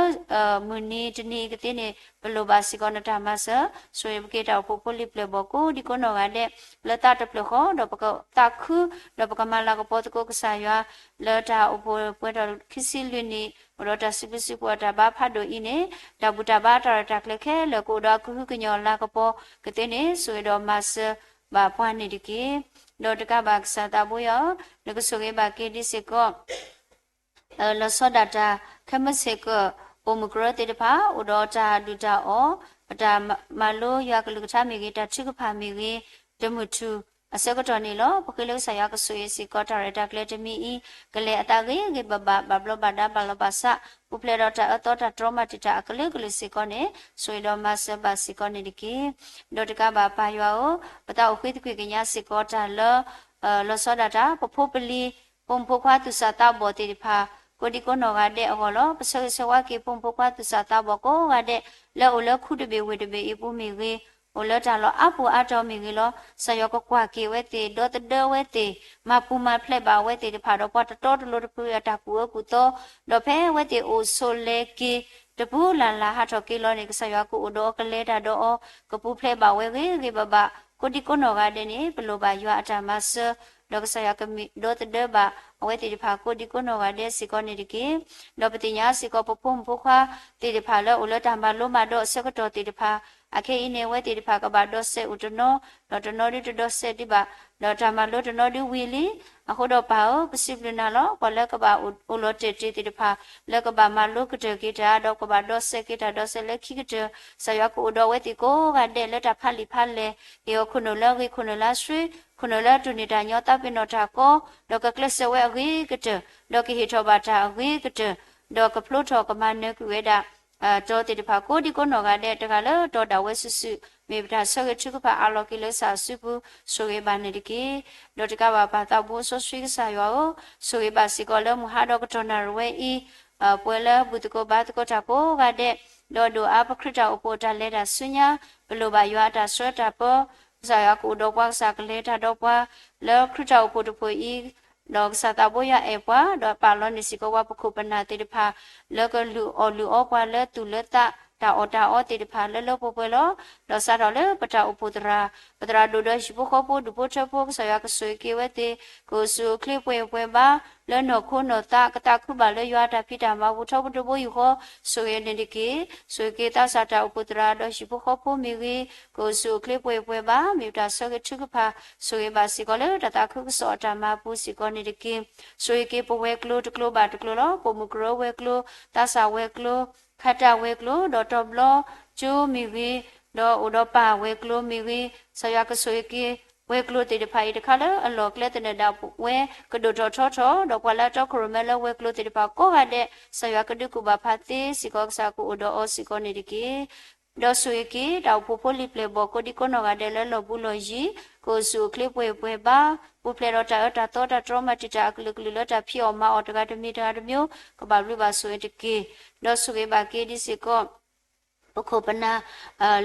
မုၢ်နံၤတနံၤအံၤကသ့န့ၣ် ပလိၣ်ဘၣ်စ့ၢ်ကီးနတၢ်မၤစၢၤ, ဆိၣ်ဂ့ၤက့ၤတၢ်အိၣ်ဖှိၣ်ဖိလံၤပျဲၢ်ဘီၣ်ကိးဒံကိးနီၢ်ဂၤဒဲး, လၢသးတဖျၢၣ်ဃီ ဒီးပကသးခု, ဒီးပကမၤလၤကပီၤသကိးကစၢ်ယွၤ, လၢတၢ်အိၣ်ဖှိၣ်ပှဲၤထီၣ်ခံဆံလွံၢ်နံၣ် အိၣ်ဒီးတၢ်စံးဘျုးစံးဖှိၣ်အတၢ်ဘါဖးဒိၣ်အံၤန့ၣ်, တၢ်ဘူၣ်တၢ်ဘါတၢ်ရဲၣ်တၢ်ကျဲၤခဲလၢာ်ကအိၣ်ဒီးအကဟုကညီၢ်လၤကပီၤကသ့န့ၣ် ဆိၣ်ဂ့ၤဒီးမၤစၢၤဘၣ်ပှၤန့ၣ်တက့ၢ်. ဒီးတကးဘၣ်ကစၢ်သးဘိယွၤဧၢ, နကဆိၣ်ဂ့ၤဘၣ်က့ၤဒ်စ့ၢ်ကီး လီၤဆီဒၣ်တၢ် ခဲမုၢ်ဆ့ၣ်ကီး ပိာ်မုၣ်ကရၢသ့ၣ်တဖၣ် အိၣ်ဒီးတၢ်ဒုၣ်တၢ်အီၣ်, အတၢ်မၤလိယွၤကလုၢ်ကထါမ့ၢ်ဂ့ၤ, တၢ်ထုကဖၣ်မ့ၢ်ဂ့ၤ, တမုၢ်ထူၣ်အဆၢကတီၢ်န့ၣ်လီၤ. ပဃ့လၢကစၢ်ယွၤကဆိၣ်ဂ့ၤစ့ၢ်ကီး တၢ်ရဲၣ်တၢ်ကျဲၤတမံၤအံၤ ကလဲၤအသးဂ့ၤဂ့ၤဘၣ်ဘၣ်, ဘၣ်ဘျီးဘၣ်ဒါ ဘၣ်လီၤဘၣ်စး, ပူၤဖျဲးဒီးတၢ်အၢသီတၢ်တြီမၤတံာ်တာ်အကလုာ်ကလုာ်စ့ၢ်ကီးန့ၣ် ဆိၣ်ဂ့ၤဒီးမၤစၢၤဘၣ်စ့ၢ်ကီးန့ၣ်တက့ၢ်. ဒီးတကးဘၣ်ပၢ်ယွၤဧၢ, ပသးအိၣ်ဃ့သကွံာ်ကညးစ့ၢ်ကီးတၢ်လၢ လီၤဆီဒၣ်တၢ် ပဖိပလံၤ ဖိမုၣ်ဖိခွါသူၣ်စၢ်သးဘီၣ်သ့ၣ်တဖၣ် ကိးဒံကိးနီၢ်ဂၤဒဲးအဂီၢ်လီၤ. ပဆၢဂ့ၤဆၢဝါက့ၤ ဖိမုၣ်ဖိခွါသူၣ်စၢ်သးဘီၣ်ကိးဂၤဒဲး လၢအိၣ်လၢခူတဘ့ၣ်ဝ့ၢ်တဘ့ၣ်အံၤပူၤမ့ၢ်ဂ့ၤ, အိၣ်လၢတၢ်လီၢ်အါပူၤအါတီၤမ့ၢ်ဂ့ၤလီၤ. ကစၢ်ယွၤကကွၢ်က့ၤအဝဲသ့ၣ်, ဒီသဒၢအဝဲသ့ၣ်, မၤပူၤမၤဖျဲးဘၣ်အဝဲသ့ၣ်တဖၣ်ဒီး ပှၤတတီတလိၤတဖုအတၢ်ကူၣ်အၢကူၣ်သီ, ဒီးဖဲအဝဲသ့ၣ်အိၣ်ဆိးလဲက့ၤ တပူၤလၢ်လၢ်ဟးထီၣ်က့ၤလီၤန့ၣ် ကစၢ်ယွၤကအိၣ်ဒီးအီၤ ကလဲၤတၢ်ဒီးအီၤ, ကပူၤဖျဲးဘၣ်ဝဲဂ့ၤဂ့ၤဘၣ်ဘၣ် ကိးဒံကိးနီၢ်ဂၤဒဲးန့ၣ် ပလိၣ်ဘၣ်ယွၤအတၢ်မၤစၢၤ, ဒီးကစၢ်ယွၤကမ့ၢ်ဒီသဒၢဘၣ် အဝဲသ့ၣ်တဖၣ်ကိးဒံကိးနီၢ်ဂၤဒဲးစ့ၢ်ကီးန့ၣ်တက့ၢ်. ဒီးပသ့ၣ်ညါစ့ၢ်ကီး ပဖိမုၣ်ဖိခွါသ့ၣ်တဖၣ်လၢအိၣ်လၢတၢ်မၤလိမၤဒိးအဆၢကတီၢ်သ့ၣ်တဖၣ်, အခဲအံၤန့ၣ် အဝဲသ့ၣ်တဖၣ်ကဘၣ်ဒီးစဲးအိၣ်တနီၤ, ဒီးတနီၤဒုတဒီးစဲးဒံးဘၣ်, ဒီးတၢ်မၤလိတနီၤဒုဝံၤလံ. အဃိဒီးပၢ်ဧၢ, ပစံးဘျုးနၤလီၤ. ပှၤလၢကဘၣ်အိၣ်လီၤတဲာ်တ့ၢ်သ့ၣ်တဖၣ် လၢကဘၣ်မၤလိကတၢၢ်က့ၤတၢ်, ဒီးကဘၣ်ဒီးစဲးက့ၤတၢ်ဒီးစဲးလၢခံကတၢၢ်, ကစၢ်ယွၤကအိၣ်ဒီးအဝဲသ့ၣ်ကိးဂၤဒဲးလၢတၢ်ဖးလံာ်ဖးလဲၢ်, ဟ့ၣ်အီၤခိၣ်နုာ်လၢအဂ့ၤ ခိၣ်နုာ်လၢအဆှံ, ခိၣ်နုာ်လၢအတူၢ်န့ၢ်တၢ်ညီသးပ့ၤနီၣ်တၢ်ကီ, ဒီးကကျဲးစၢးဝဲအဂ့ၤကတၢၢ်, ဒီးကဟ့ၣ်ထီၣ်ဘၣ်တၢ်အဂ့ၤကတၢၢ်, ဒီးကဖျိထီၣ်ကမၤနၢၤကွံာ်ဝဲဒၣ် တီသ့ၣ်တဖၣ် ကိးဒံကိးနီၢ်ဂၤဒဲး တဂၤလၢတီဒၣ်ဝဲစုာ်စုာ် မ့ၢ်ပတၢ်ဆၢဂ့ၤထုကဖၣ်အးလီၤက့ၤလၢကစၢ်အစုပူၤ ဆိၣ်ဂ့ၤဘၣ်န့ၣ်တက့ၢ်. ဒီးတကးဘၣ် ပၢ်သးဘိစီဆှံကစၢ်ယွၤဧၢ, ဆိၣ်ဂ့ၤဘၣ်စ့ၢ်ကီးလၢမုၢ်ဟါဒီးကတီၢ်နၣ်ရံၣ်ဝဲအံၤ ပဝဲလၢဘူၣ်သကိးဘါသကိးတၢ်ကိးဂၤဒဲး, ဒီးဒိၣ်အါပခရံာ်တၢ်အိၣ်ဖှိၣ်အတၢ်လဲၤတၢ်ဆူညါ, ပလိၣ်ဘၣ်ယွၤအတၢ်ဆှၢတၢ်ပၢ, ကစၢ်ယွၤကအိၣ်ဒီးပှၤ ကစၢ်ကလဲၤတၢ်ဒီးပှၤ လၢခရံာ်တၢ်အိၣ်ဖှိၣ်တဖှိၣ်အံၤ, ဒီးကစၢ်သးဘိယွၤအဲၣ်ပှၤ, ဒီးပာ်လီၤန့ၢ်စ့ၢ်ကီးပှၤပခိၣ်ပနၢ်သ့ၣ်တဖၣ် လၢကလုၢ်အီၣ်လုၢ်အီပှၤလၢသူၣ်လၢသး တၢ်အီၣ်တၢ်အီသ့ၣ်တဖၣ်လၢလၢပှဲၤပှဲၤလီၤ. ဒီးစးထီၣ်လၢပတၢ်အိၣ်ဖှိၣ်သရၣ်, ပသရၣ်ဒိၣ်ဒီးဟံၣ်ဖိဃီဖိဒူၣ်ဖိထၢဖိ ကစၢ်ယွၤကဆိၣ်ဂ့ၤက့ၤဝဲသ့ၣ်, ကအိၣ်ဆူၣ်အိၣ်ချ့ပှဲၤပှဲၤဘၣ်, လၢနီၢ်ခိနီၢ်သး ကသးခုဘၣ်လၢယွၤအတၢ်ဖံးတၢ်မၤပူၤထီဘိတဘိယူၢ်ဃီ ဆိၣ်ဂ့ၤန့ၣ်တက့ၢ်. ဆိၣ်ဂ့ၤက့ၤသးစၢ်တၢ်အိၣ်ဖှိၣ်သရၣ်ဒီးဟံၣ်ဖိဃီဖိမ့ၢ်ဂ့ၤ, ကအိၣ်ဆူၣ်အိၣ်ချ့ပှဲၤပှဲၤဘၣ်, မ့ၢ်ပတၢ်ဆၢဂ့ၤထုကဖၣ် ဆိၣ်ဂ့ၤဘၣ်စ့ၢ်ကီးလၢတၢ်သးခုကစီၣ်အတၢ်မၤအပူၤစ့ၢ်ကီးန့ၣ်တက့ၢ်. ဆိၣ်ဂ့ၤက့ၤပဝဲၤကျိၤတကျိၤဘၣ်တကျိၤလီၤ. ပိာ်မုၣ်ကရၢဝဲၤကျိၤ, သးစၢ်ဝဲၤကျိၤ, ခးတၢ်ဝဲၤကျိၤ, ဒီးတီၤဘျီကၠိမ့ၢ်ဂ့ၤ, ဒီးအိၣ်ဒီးပၢ်ဝဲၤကျိၤမ့ၢ်ဂ့ၤ, ကစၢ်ယွၤကဆိၣ်ဂ့ၤက့ၤ ဝဲၤကျိၤသ့ၣ်တဖၣ်အံၤတခါလၢအလီၢ်ကျဲသနၢၣ်ဒၣ်ဝဲ ကဒိၣ်ထီၣ်ထီထီၣ်, ဒီးပှၤလၢအတီခိၣ်ရိၣ်မဲလၢဝဲၤကျိၤသ့ၣ်တဖၣ်ကိးဂၤဒဲး ကစၢ်ယွၤကဒုးကူၣ်ဘၣ်ဖးသ့စ့ၢ်ကီး ကစၢ်ကအိၣ်ဒီးအီၤစ့ၢ်ကီးန့ၣ်တက့ၢ်. ဒီးဆိၣ်ဂ့ၤက့ၤ တၢ်အိၣ်ဖှိၣ်ဖိလံၤပျဲၢ်ဘီၣ်ကိးဒံကိးနီၢ်ဂၤဒဲးလၢလီၢ်ဘူးလီၢ်ယံၤ, ကအိၣ်ဆူၣ်အိၣ်ချ့ပှဲၤပှဲၤဘၣ်, ပူၤဖျဲးဒီးတၢ်အၢတၢ်သီတၢ်တြီမၤတံာ်တာ်အကလုာ်ကလုာ်လၢတၢ်ဖံးအီၣ်မၤအီၣ်တဂၤတမံၤတဂၤတမံၤ, ကဘၣ်ဘျုးဘၣ်ဆိၣ်ဂ့ၤတက့ၢ်. ဒီးဆိၣ်ဂ့ၤဘၣ်က့ၤဒ်စ့ၢ်ကီး ပခိၣ်ပနၢ်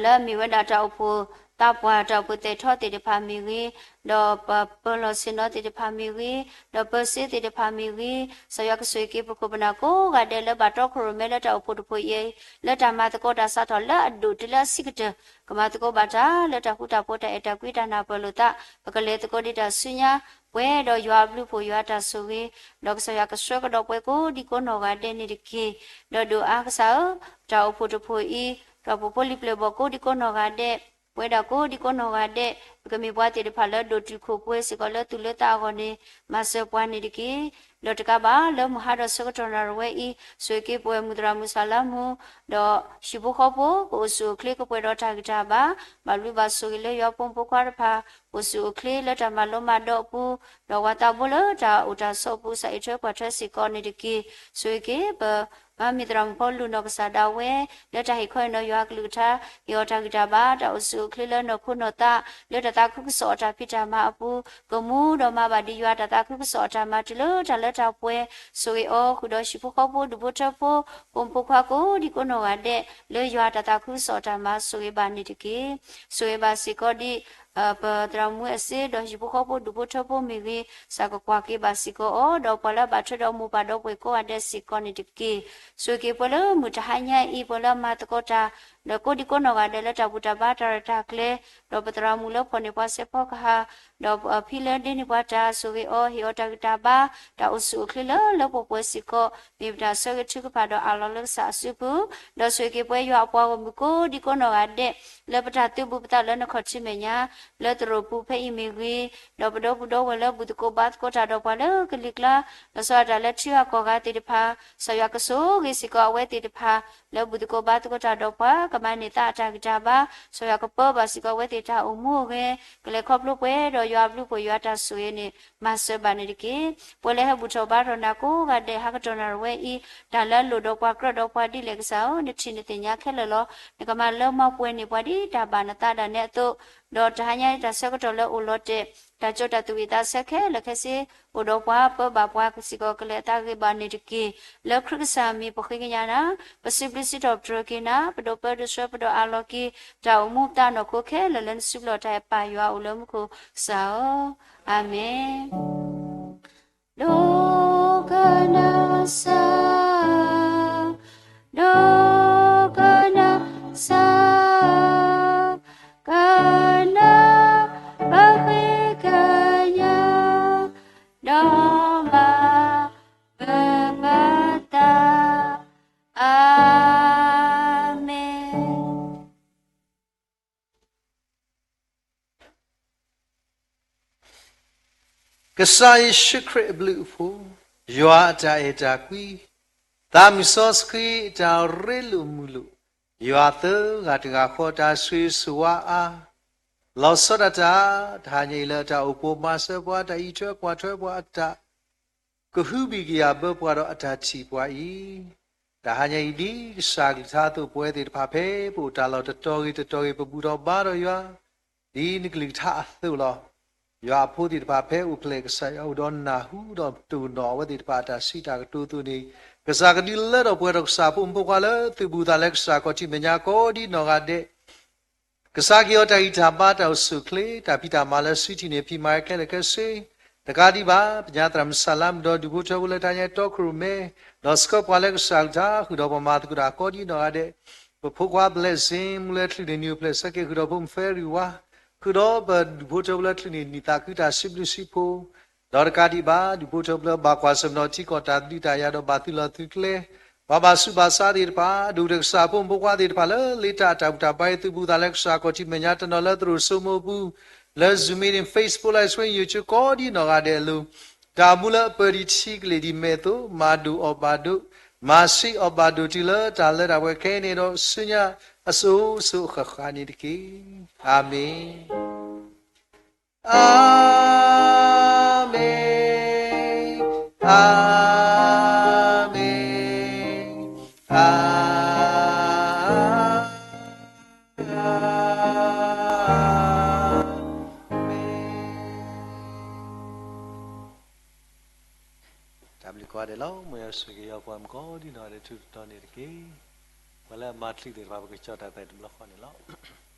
လၢအမ့ၢ်ဝဲဒၣ်တၢ်အိၣ်ဖှိၣ်သးပှၢ် တၢ်အိၣ်ဖှိၣ်သဲးထီသ့ၣ်တဖၣ်မ့ၢ်ဂ့ၤ, ဒီးပပၢၤလီၢ်ဆ့ၣ်နီၤသ့ၣ်တဖၣ်မ့ၢ်ဂ့ၤ, ဒီးပၢၤစ့သ့ၣ်တဖၣ်မ့ၢ်ဂ့ၤ, ကစၢ်ယွၤကဆိၣ်ဂ့ၤက့ၤပခိၣ်ပနၢ်ကိးဂၤဒဲးလၢဘၣ်တီခိၣ်ရိၣ်မဲလၢတၢ်အိၣ်ဖှိၣ်တဖှိၣ်အံၤ, လၢတၢ်မၤသကိးတၢ်စးထီၣ်လၢအဒိၣ်တုၤလၢအဆံးကတၢၢ်, ကမၤသကိးဘၣ်တၢ်လၢတၢ်ဃူတၢ်ဖိးတၢ်အဲၣ်တၢ်ကွံတၢ်နၢ်ပၢၢ်လိာ်သး, ပကလဲၤသကိးဒံးတၢ်ဆူညါ, ပှဲၤဒီးယွၤအဘျုးအဖှိၣ်ယွၤအတၢ်ဆိၣ်ဂ့ၤ, ဒီးကစၢ်ယွၤကဆှၢကဒီးပှၤကိးဒံကိးနီၢ်ဂၤဒဲးန့ၣ်တက့ၢ်. ဒီးဒိၣ်အါကစၢ်ဧၢ, တၢ်အိၣ်ဖှိၣ်တဖှိၣ်အံၤ, တၢ်အိၣ်ဖှိၣ်ဖိလံၤပျဲၢ်ဘီၣ်ကိးဒံကိးနီၢ်ဂၤဒဲး, ပဝဲဒၣ်ကိးဒံကိးနီၢ်ဂၤဒဲး, ပကမ့ၢ်ပှၤသ့ၣ်တဖၣ်လၢဒိၣ်တုာ်ခိၣ်ပှဲၤစ့ၢ်ကီးလၢသူၣ်လၢသးအဂီၢ်န့ၣ်, မၤစၢၤပှၤန့ၣ်တက့ၢ်. ဒီးတကးဘၣ်လၢမုၢ်ဟါဒီးဆၢကတီၢ်နၣ်ရံၣ်ဝဲအံၤ, ဆိၣ်ဂ့ၤက့ၤပဝဲမုၢ်သရၣ်မုၢ်ဆၣ်လၢမူ, ဒီးဟံၣ်ဖိဃီဖိ ကအိၣ်ဆူၣ်အိၣ်ချ့ကပှဲၤဒီးတၢ်ဂံၢ်တၢ်ဘါ, ဘၣ်ဘျုးဘၣ်ဆိၣ်ဂ့ၤလၢယွၤဖိမုၣ်ဖိခွါတဖၣ်, အိၣ်ဆူၣ်အိၣ်ချ့လၢတၢ်မၤလိမၤဒိးအပူၤ, ဒီးပှၤသးဘိလၢတၢ်အိၣ်တၢ်ဆိးအပူၤ ကစၢ်အံးထွဲကွၢ်ထွဲစ့ၢ်ကီးန့ၣ်တက့ၢ်. ဆိၣ်ဂ့ၤက့ၤပ မၤမ့ၢ်သရၣ်မုၣ်ဖိလုၢ်နီၢ်ကစၢ်ဒၣ်ဝဲ, လၢတၢ်ဟ့ၣ်ခီဟ့ၣ်နီၤယွၤအကလုၢ်ကထါ, ဟ့ၣ်အီၤတၢ်ဂံၢ်တၢ်ဘါ, တၢ်အိၣ်ဆူၣ်အိၣ်ချ့လၢနီၢ်ခိနီၢ်သး, လၢတၢ်သးခုကစီၣ်အတၢ်ဖံးတၢ်မၤအပူၤ, ကမူဒီးမၤဘၣ်ဒံးယွၤတၢ်သးခုကစီၣ်အတၢ်မၤတုၤလၢတၢ်လၢတၢ်ပှဲၤ, ဆိၣ်ဂ့ၤအီၤဃုာ်ဒီးဟံၣ်ဖိဃီဖိဒူၣ်ဖိထၢဖိ, ဖိမုၣ်ဖိခွါကိးဒံကိးနီၢ်ဂၤဒဲး, လၢယွၤတၢ်သးခုကစီၣ်အတၢ်မၤဆိၣ်ဂ့ၤဘၣ်န့ၣ်တက့ၢ်. ဆိၣ်ဂ့ၤဘၣ်စ့ၢ်ကီးဒံး ပသရၣ်မုၣ်အစ့ဒီးဟံၣ်ဖိဃီဖိဒူၣ်ဖိထၢဖိမ့ၢ်ဂ့ၤ, ကစၢ်ကကွၢ်က့ၤဘၣ်စ့ၢ်ကီးအီၤ, ဒီးပှၤလၢအဘၣ်ထွဲဒီးမိၢ်ပၢ်ဒီပုၢ်ဝဲၢ်ကိးဂၤဒဲးစ့ၢ်ကီးန့ၣ်တက့ၢ်. ဆိၣ်ဂ့ၤက့ၤပှၤလၢမုၢ်တဟါညါအံၤ ပှၤလၢအမၤသကိးတၢ်, ဒီးကိးဒံကိးနီၢ်ဂၤဒဲးလၢတၢ်ဘူၣ်တၢ်ဘါတၢ်ရဲၣ်တၢ်ကျဲၤ, ဒီးပသရၣ်မုၣ်လၢဖီၣ်န့ၢ်ပှၤစဲးဖီကဟၣ်, ဒီးဖံလၢဒ့န့ၢ်ပှၤတၢ်ဆိၣ်ဂ့ၤအီၤ, ဟ့ၣ်အီၤတၢ်ဂံၢ်တၢ်ဘါ, တၢ်အိၣ်ဆူၣ်အိၣ်ချ့လၢလၢပှဲၤပှဲၤစ့ၢ်ကီး, မ့ၢ်ပတၢ်ဆၢဂ့ၤထုကဖၣ်ဒီးအးလီၤလၢကစၢ်အစုပူၤ, ဒီးဆိၣ်ဂ့ၤက့ၤပဝဲယွၤအပှၤဂီၢ်မုၢ်ကိးဒံကိးနီၢ်ဂၤဒဲး, လၢပတၢ်သုးဘူးပသးလၢနခီၣ်ထံးမဲာ်ညါ, လၢသရိာ်ပူၤဖဲအံၤမ့ၢ်ဂ့ၤ, ဒီးပဒီပုၢ်ဒီဝဲၢ်လၢဘူၣ်သကိးဘါသကိးတၢ်ဒီးပှၤလၢကလံၤကျါ, လီၤဆီဒၣ်တၢ်လၢထံဂၤကီၢ်ဂၤသ့ၣ်တဖၣ်, ကစၢ်ယွၤကဆိၣ်ဂ့ၤစ့ၢ်ကီးအဝဲသ့ၣ်တဖၣ်, လၢဘူၣ်သကိးဘါသကိးတၢ်ဒီးပှၤ, ကမၤန့ၢ်သးအတၢ်ဂံၢ်တၢ်ဘါ, ကစၢ်ယွၤကပၢဘၣ်စ့ၢ်ကီးအဝဲသ့ၣ်တၢ်အိၣ်မူအဂဲၤ, ကလဲၤခီဖျိပှဲၤဒီးယွၤအဘျုးအဖှိၣ်ယွၤအတၢ်ဆိၣ်ဂ့ၤန့ၣ် မၤစၢၤဘၣ်န့ၣ်တက့ၢ်. ပှၤလၢဟဲဘူၣ်ထီၣ်ဘါထီၣ်နၤကိးဂၤဒဲး ဟါကတီၢ်နၣ်ရံၣ်ဝဲအံၤ, တၢ်လၢအလိၣ်ဒီးပှၤကြၢးဒီးပှၤဒ်လဲၣ်ကစၢ်ဧၢ, နထံၣ်နသ့ၣ်ညါခဲလၢာ်လီၤ. နကမၤလၢမၤပှဲၤန့ၢ်ပှၤဒ်တၢ်ဘၣ်နသးဒၣ်နဲအသိး, ဒီးတဟါညါအံၤတၢ်ဆၢကတီၢ်လၢအိၣ်လီၤတဲာ်, တၢ်ကၠိတၢ်သူၣ်ဝံၣ်သးဆၢခဲလၢာ်ခဲဆ့, အိၣ်ဒီးပှၤပၢဘၣ်ပှၤစ့ၢ်ကီးကလဲၤအသးဂ့ၤဘၣ်န့ၣ်တက့ၢ်. လၢခရံာ်ကစၢ်အမံၤပဃ့ကညးနၤ, ပစံးဘျုးစံးထီၣ်ပတြၢၤက့ၤနၤ, ပဒိးပၢဒိးဆှၢပဒိးအးလီၤက့ၤ, တၢ်အိၣ်မူပသးနီၢ်ခိခဲလၢာ်လၢနစုပျီတၢ်အဲၣ်ပၢ်ယွၤအိၣ်လၢမူခိၣ်ကစၢ်ဧၢ, အၤမ့ၣ်. ဒိကနၣ်စၢ်, ဒိကနၣ်စၢ်, ကနၣ်ပဃ့ကညး, ဒီးမၤပဘၣ်သး, အၤမ့ၣ်. ကစၢ်ယ့ၣ်ၡူးခရံာ်အဘျုးအဖှိၣ်, ယွၤအတၢ်အဲၣ်တၢ်ကွံ, သးမုၢ်စီဆှံအတၢ်ရ့လိာ်မုာ်လိာ်, ယွၤသၢဂၤတဂၤဃီတၢ်ဆိၣ်ဂ့ၤဆိၣ်ဝါအါ, လီၤဆီဒၣ်တၢ်, တဟါညါအံၤလၢအတၢ်အိၣ်ဖှိၣ်မၤစၢၤပှၤ တၢ်အံးထွဲကွၢ်ထွဲပှၤအတၢ်, ကဟုဘံၣ်ကယာ်ဘၢပှၤဒီးအတၢ်ထံၣ်ပှၤအံၤ တၢ်ဟါညါအံၤဒ်ကစၢ်အကလုၢ်ကထါအသိး ပဝဲသ့ၣ်တဖၣ်ဖဲပအိၣ်တၢ်လီၢ်တတီၤဂ့ၤတတီၤဂ့ၤ ပဘူၣ်ထီၣ်ဘါထီၣ်ယွၤ ဒ်နကလုၢ်ကထါအသိးလီၤ. ယွၤအဖိသ့ၣ်တဖၣ်ဖဲအိၣ်ဖျဲၣ်ကစၢ်ယွၤအိၣ်ဒီးနၢ်ဟူဒီးတိၢ်နီၣ်အဝဲသ့ၣ်တဖၣ်အတၢ်စံးတၢ်ကတိၤအသိးန့ၣ် ကစၢ်ကဒုးလၢထီၣ်ပှဲၤထီၣ်ကစၢ်အဖိမုၣ်ဖိခွါလၢသုးဘူးသးလၢကစၢ်ခီၣ်ထံးမဲာ်ညါကိးဒ်နီၢ်ဂၤဒဲး ကစၢ်ကဟ့ၣ်အီၤတၢ်ဂံၢ်တၢ်ဘါတၢ်အိၣ်ဆူၣ်အိၣ်ချ့ တၢ်ဖံးတၢ်မၤလၢစုထံၣ်န့ၢ်ဖံးမၤခဲလၢာ်ခဲဆ့ တကးဒံးဘၣ် ပညါသရၣ်မုၣ်စၢ်လါမုၣ်ဒီးဒူၣ်ဖိထၢဖိလၢတၢ်ညါတီခိၣ်ရိၣ်မဲ ဒီးဆှၢပှၤလၢကစၢ်အကလုၢ်ကထါ ဃုာ်ဒီးပမၤသကိးတၢ်ကိးဒ်နီၢ်ဂၤဒဲး ပဖိခွါဘျဲၣ်စ့ၣ် မူလၢချုးန့ၢ်နံၣ်အိၣ်ဖျဲၣ်ဆၢက့ၤဃုာ်ဒီးဖိမုၣ်ဖဲရံၤဝါ ဃုာ်ဒီးပဒူၣ်ဖိထၢဖိလၢချုးန့ၢ်နံၣ်သးခုတၢ်စံးဘျုးစံးဖှိၣ် ဒီးတကးဒံးဘၣ် ဒူၣ်ဖိထၢဖိလၢဘၣ်ကွၢ်ဆၢၣ်မဲာ်ထံကီၢ်တၢ်ဒုးတၢ်ယၤဒီးဘၣ်သုးလီၢ်သုးကျဲ ပှၤဘၣ်ဆူးဘၣ်ဆါသ့ၣ်တဖၣ် ဒိၣ်ကတၢၢ်ကစၢ်အဖိမုၣ်ဖိခွါသ့ၣ်တဖၣ်လၢလ့တၢ်အတၢ်ဘူၣ်တၢ်ဘါအံၤ သုးဘူးသးလၢကစၢ်ခီၣ်ထံးမဲာ်ညါတနီၤလၢသရိာ်စိမိၢ်ပူၤ လၢ Zoom meeting, Facebook Live Stream, YouTube ကိးဒ်နီၢ်ဂၤဒဲးအလိၤ တၢ်မူလၢအပၢၢ်ဒံးထံကလ့ၢ်ဒံးမဲာ်အသိး မၤဒိၣ်အီၣ်ဘၣ်ဒိး မၤဆံးအီၣ်ဘၣ်ဒိးတုၤလၢတၢ်လၢတၢ်ပှဲၤခဲအံၤန့ၣ်ဒီး ဆူညါအစိၤစိၤအဃၣ်ဃၣ်န့ၣ်တက့ၢ်. အၤမ့ၣ်. အၤမ့ၣ်, အၤမ့ၣ်, အၤမ့ၣ်. တၢ်ဘျုးကိးဂၤဒဲးလီၤ. မ်ယွၤဆိၣ်ဂ့ၤက့ၤပှၤမုၣ်ကိးဒ်နီၢ်ဂၤဒဲး ထူးထူးတီၤတီၤန့ၣ်တက့ၢ်. ပှၤလၢအမၤတချုးသ့ၣ်တဖၣ် ပကကၠီၣ်တၢ်သးတဘျီဃီန့ၣ်လီၤ.